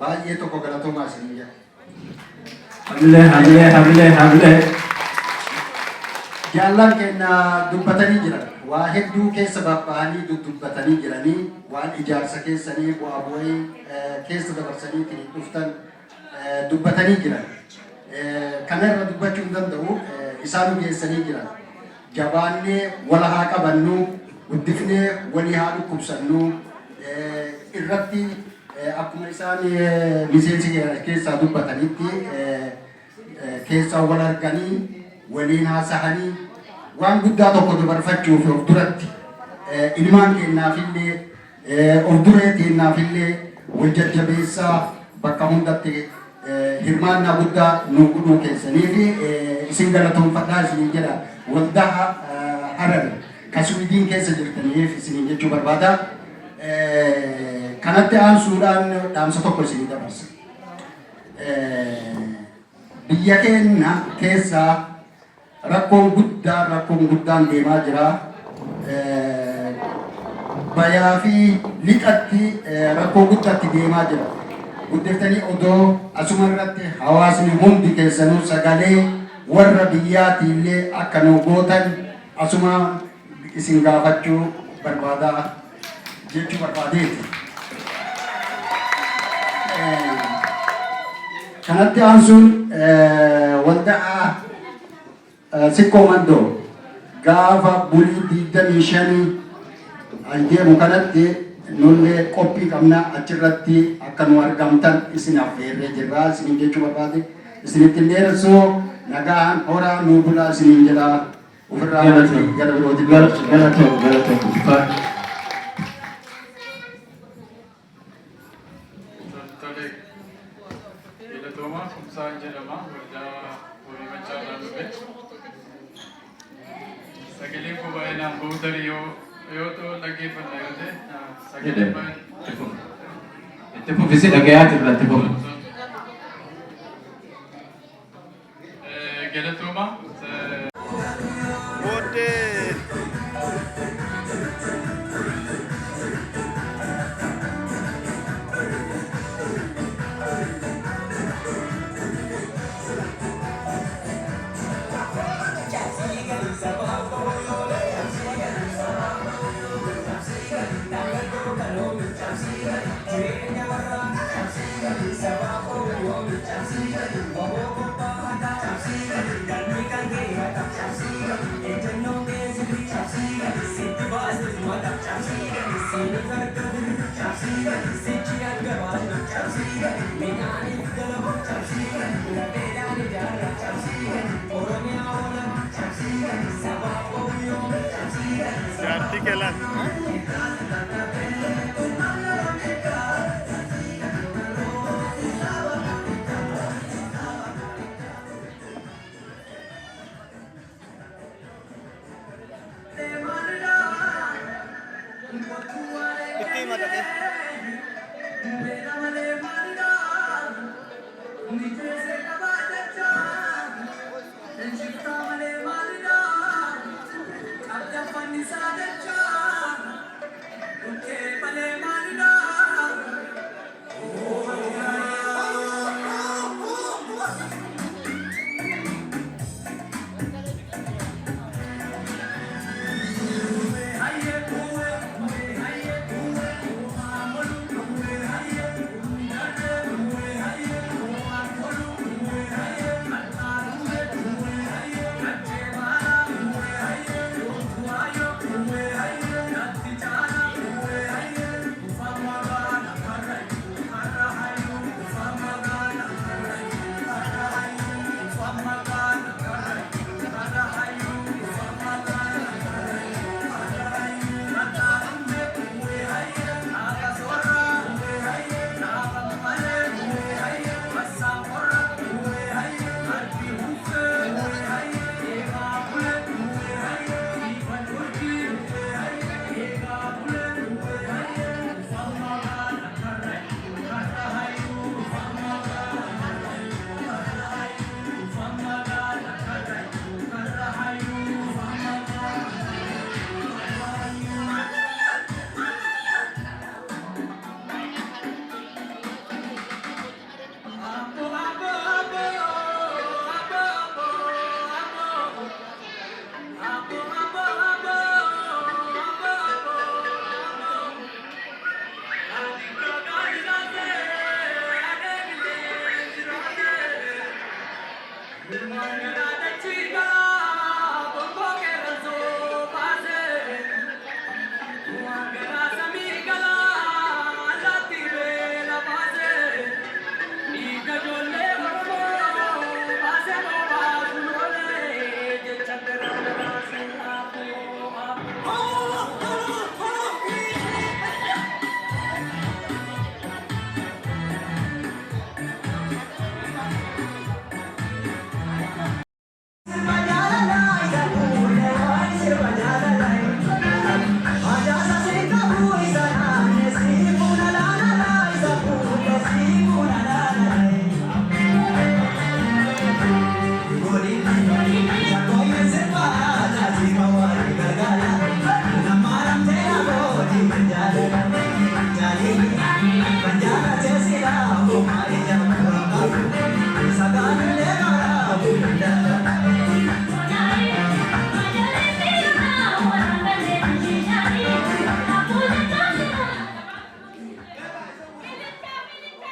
Baay'ee tokko galatoomaa isiniin jedha. Hamilee, hamilee, hamilee, hamilee. Jaallan keenya dubbatanii jiran. Waa hedduu keessa babba'anii dudubbatanii jiranii, waan ijaarsa keessanii bu'aa bu'ii keessa dabarsanii ittiin dhuftan dubbatanii jiran. Kana irra dubbachuu hin danda'u, isaan geessanii jiran. Jabaannee wal haa qabannu, guddifnee walii haa dhukkubsannu irratti akkuma isaan miseensi keessaa dubbatanitti keessaa wal arganii waliin haasahanii waan guddaa tokko dabarfachuuf of duratti ilmaan keenyaafillee, of duree teenyaafillee wal jajjabeessaa bakka hundatti hirmaannaa guddaa nu godhuu keessanii fi isin galatoonfadhaa isiniin jedha, waldaa Harar ka Suwiidiin keessa jirtaniif isiniin jechuu barbaada. Kanatti aansuudhaan dhaamsa tokko isinii dabarsa. Biyya keenya keessa rakkoon guddaan deemaa jira. Bayaa fi lixatti rakkoo guddaatti deemaa jira. Guddiftanii odoo asuma irratti hawaasni hundi keessanuu sagalee warra biyyaatiillee akka nu gootan asuma isin gaafachuu barbaadaa jechuu barbaadeeti. Kanatti aansuun waldaa Sikkoo Mandoo gaafa bulii 25 an deemu kanatti nullee qophii qabna, achirratti akka nu argamtan isin affeerree jirra isiniin jechuu barbaade. Isinitti hin dheeressuu, nagaan horaa nuu bulaa isiniin jedha, ofirraa gara birootti. Galatoom, galatoom, ulfaadhu. Tole. Galatoomaa. Kumsaan jedhama. Waldaa Horii Machaarraa dhufe. Sagaleen koo baay'inaan bahu, tarii yoo ta'u dhaggeeffanna yoo ta'e sagaleen baay'ee. Itti fufi, si dhagayaa jirra, itti fufi. Galatoomaa. Booddee Jaartii kelaan. Itti himatate.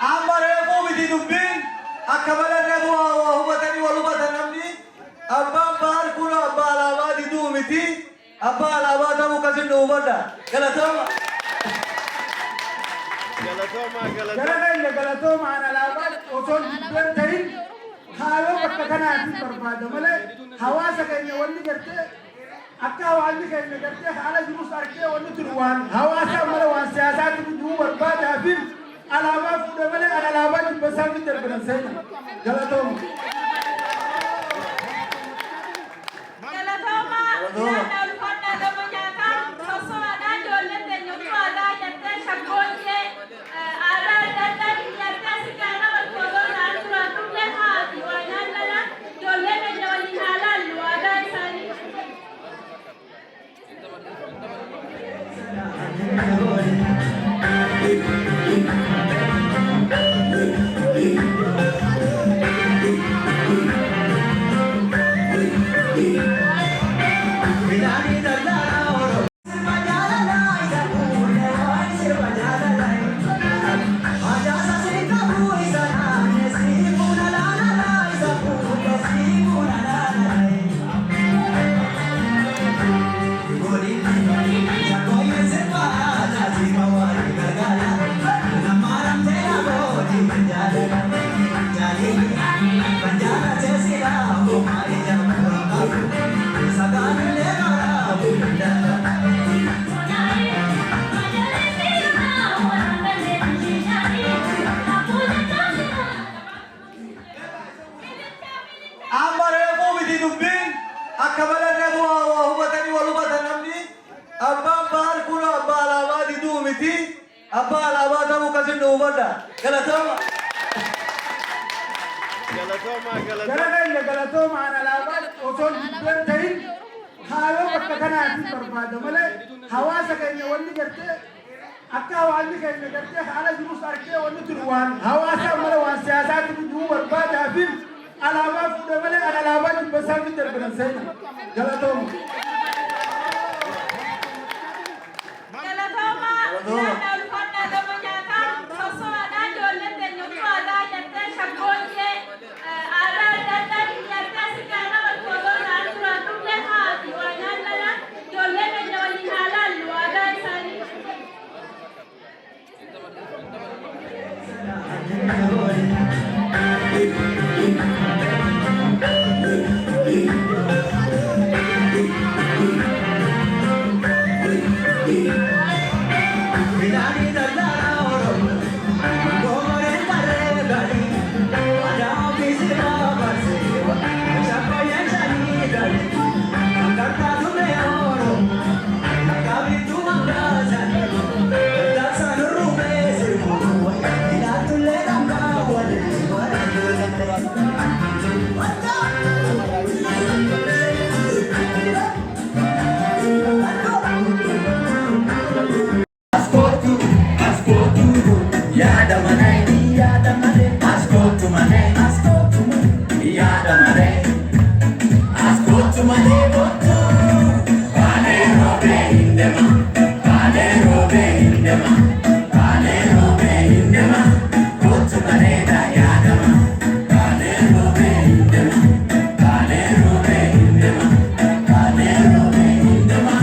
Amma reefuu miti dubbiin akka malee reefuu waa hubatanii wal hubatan namni abbaan baal kun abbaa alaabaa diduu miti abbaa alaabaa ta'uu kasin nu hubadha. Galatooma. Galatooma Gara galatooma. keenya galatoomaan alaabaa osoo hin ta'in kaayoo bakka kanaatiin barbaada malee hawaasa keenya wanni gartee akka hawaasni keenya gartee haala jirus argee wanni tun waan hawaasa mala waan siyaasaatti dhufuu barbaadaa fi alaabaa fuudhe malee an alaabaa dhibba isaa fi darbinan seena galatooma. Galatooma nyaata ulfaadhaa gama nyaataa sosso'aadhaa ijoolleen teenya utuu aadaa nyattee shaggooyyee aadaa adda addaa nyaattee sigaara walkooloo ta'an duraan dhufne haati waa nyaannala ijoollee keenya waliin haa laallu aadaa isaanii. Thank you. miti abbaa alaabaa ta'uu akkasin nu hubadha. Galatooma. Galatooma. Gara keenya galatoomaan alaabaa osoo jibbeen ta'in haayoo bakka kanaatiin barbaada malee hawaasa keenya wanni gartee akka hawaasni keenya gartee haala jirus argee wanni tun waan hawaasaa mala waan siyaasaatti dhufuu barbaadaa fi alaabaa fuudhe malee an alaabaa jibbasaa fi darbinan seena. Galatooma. Galatooma, nyaata ulfaadhaa gama nyaataa, sosso'aadhaa ijoolleen teenya huccuu aadaa hidhattee shaggooyyee aadaa adda addaa hidhattee asitti aanaa bakka isaan duraan dhufne haati waa nyaannana ijoollee keenya waliin haa laallu aadaa isaanii. Midhaanii daldalaa Oromoo, gooreen tarree galii, aadaa ofii sirraa barsee, shakkooyyaan shanii galii, kan tumee Oromoo, akka bituu mangaasan, daldarsaan urrumee sirbu, ilaaltullee dhangaa waliin. Askootu, askootu, yaada malee, yaada malee, askootu malee, askootu malee, yaada malee, askootu malee kootu. Baalee roobee hin deema, baalee roobee hin deema, baalee roobee hin deema, kootu bareeda yaadama. Baalee roobee hin deema, baalee roobee hin deema, baalee roobee hin deema,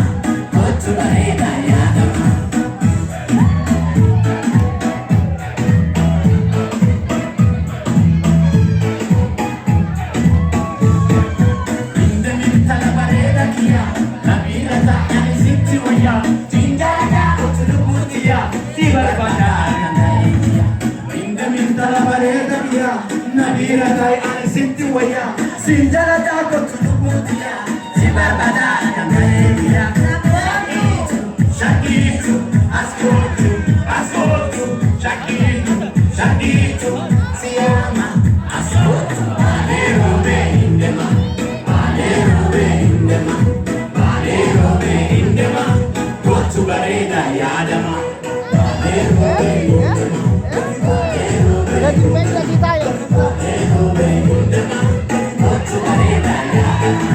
kootu bareeda yaadama. Intala bareeda kiyya, namiira ta'ani sitti wayya, jinjaaja otu lubbuutiyya, si barbaada kan ta'e kiyya. Intala bareeda kiyya, namiira ta'ani sitti wayya, sinjaalata otu lubbuutiyya, si barbaada kan ta'e kiyya. Shakiitu, askootu, askootu, shakiitu, shakiitu, siyaama, askootu, baalee roobee hin deema. Baalee roobee hin deema, baalee roobee hin deema, kootu bareeda yaadama. Baalee roobee hin deema, baalee roobee hin deema, baalee roobee hin deema, kootu bareeda yaadama.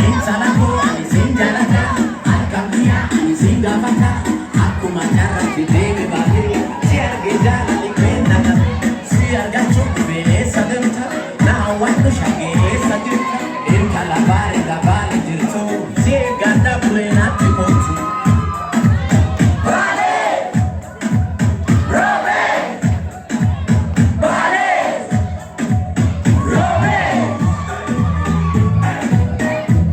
Intala koo ani siin jaalladha, harka biyyaa ani siin gaafadha, akkuma jaarratti deeme baay'ee, si argee jaalalli kenna qabe, si argachuuf bineensa deemta, na hawwadhu shageessa jirta. Intala bareeda baale jirtu, si eeggadha bulee natti kootu. Baalee! Roobee! Baalee! Roobee!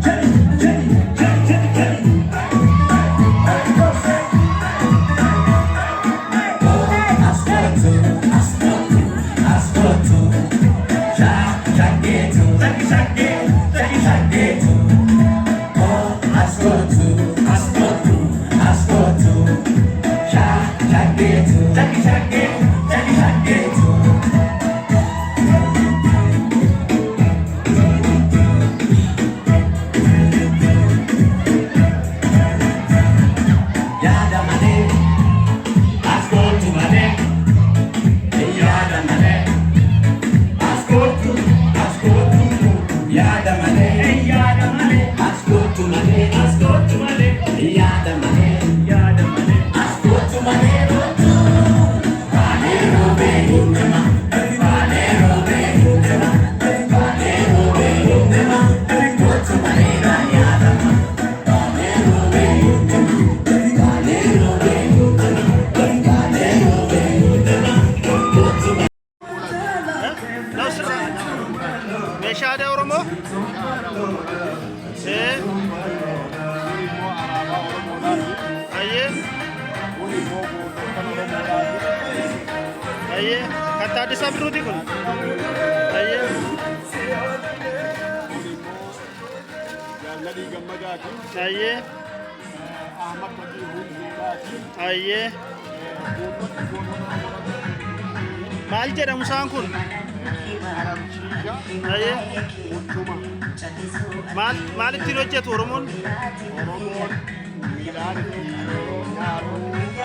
Jenny, Jenny, Jenny, Jenny, Jenny. Askootu, askootu, askootu. Shageetu, shaki shage, shaki shageetu. Oh, askootu, askootu, askootu. Shageetu, shaki shage, shaki shageetu. Yaada malee, askootu malee, yaada malee. Askootu, askootu, yaada malee, yaada malee, askootu malee, askootu malee, yaada malee, yaada malee, askootu malee, kootu. Baalee roobee hin deema, baalee roobee hin deema, baalee roobee hin deema, kootu bareeda yaadama. Baalee roobee hin deema, baalee roobee hin deema, baalee roobee hin deema, kootu bareeda. Meeshaa aadaa Oromoo. Ee. Ayyee. Ayyee. Kan Taaddasaa Birruuti kun. Ayyee. Jaalladhii Gammadaati. Ayyee. Ahmad Fadii Hundeedhaati. Ayyee. Maal jedhamu isaan kun? Ayyee. Maal maal ittiin hojjetu Oromoon? Oromoon midhaan ittiin nyaatu,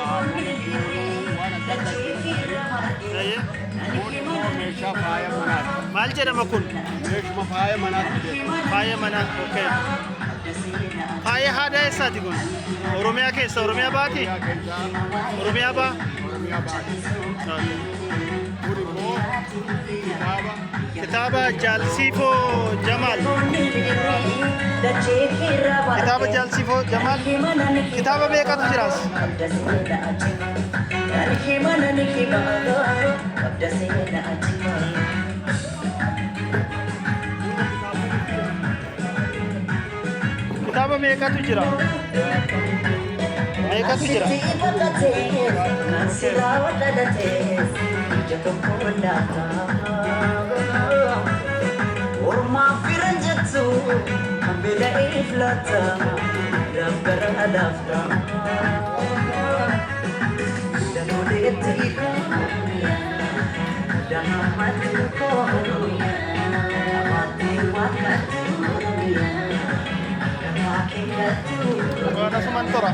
aannan ittiin waan adda addaa ittiin. Kun immoo meeshaa faaya manaati. Maal jedhama kun? Meeshuma faaya manaatti jedhama. Faaya manaa, okay. Faaya aadaa eessaati kun? Oromiyaa keessa, Oromiyaa baati? Oromiyaa baa? Oromiyaa baati. Kun immoo kitaaba. Kitaaba Jaalsiifoo Jamaal. Kitaaba Jaalsiifoo Jamaal. Kitaaba meeqatu jiraas? Kitaaba meeqatu jira? Meeqatu jira? Ormaa firan jettu kan beela'eef laata rabbara laafta. Damooleetti damamatti koo abaatee waaqatti gamaa keekatti. Waan asumaan tora.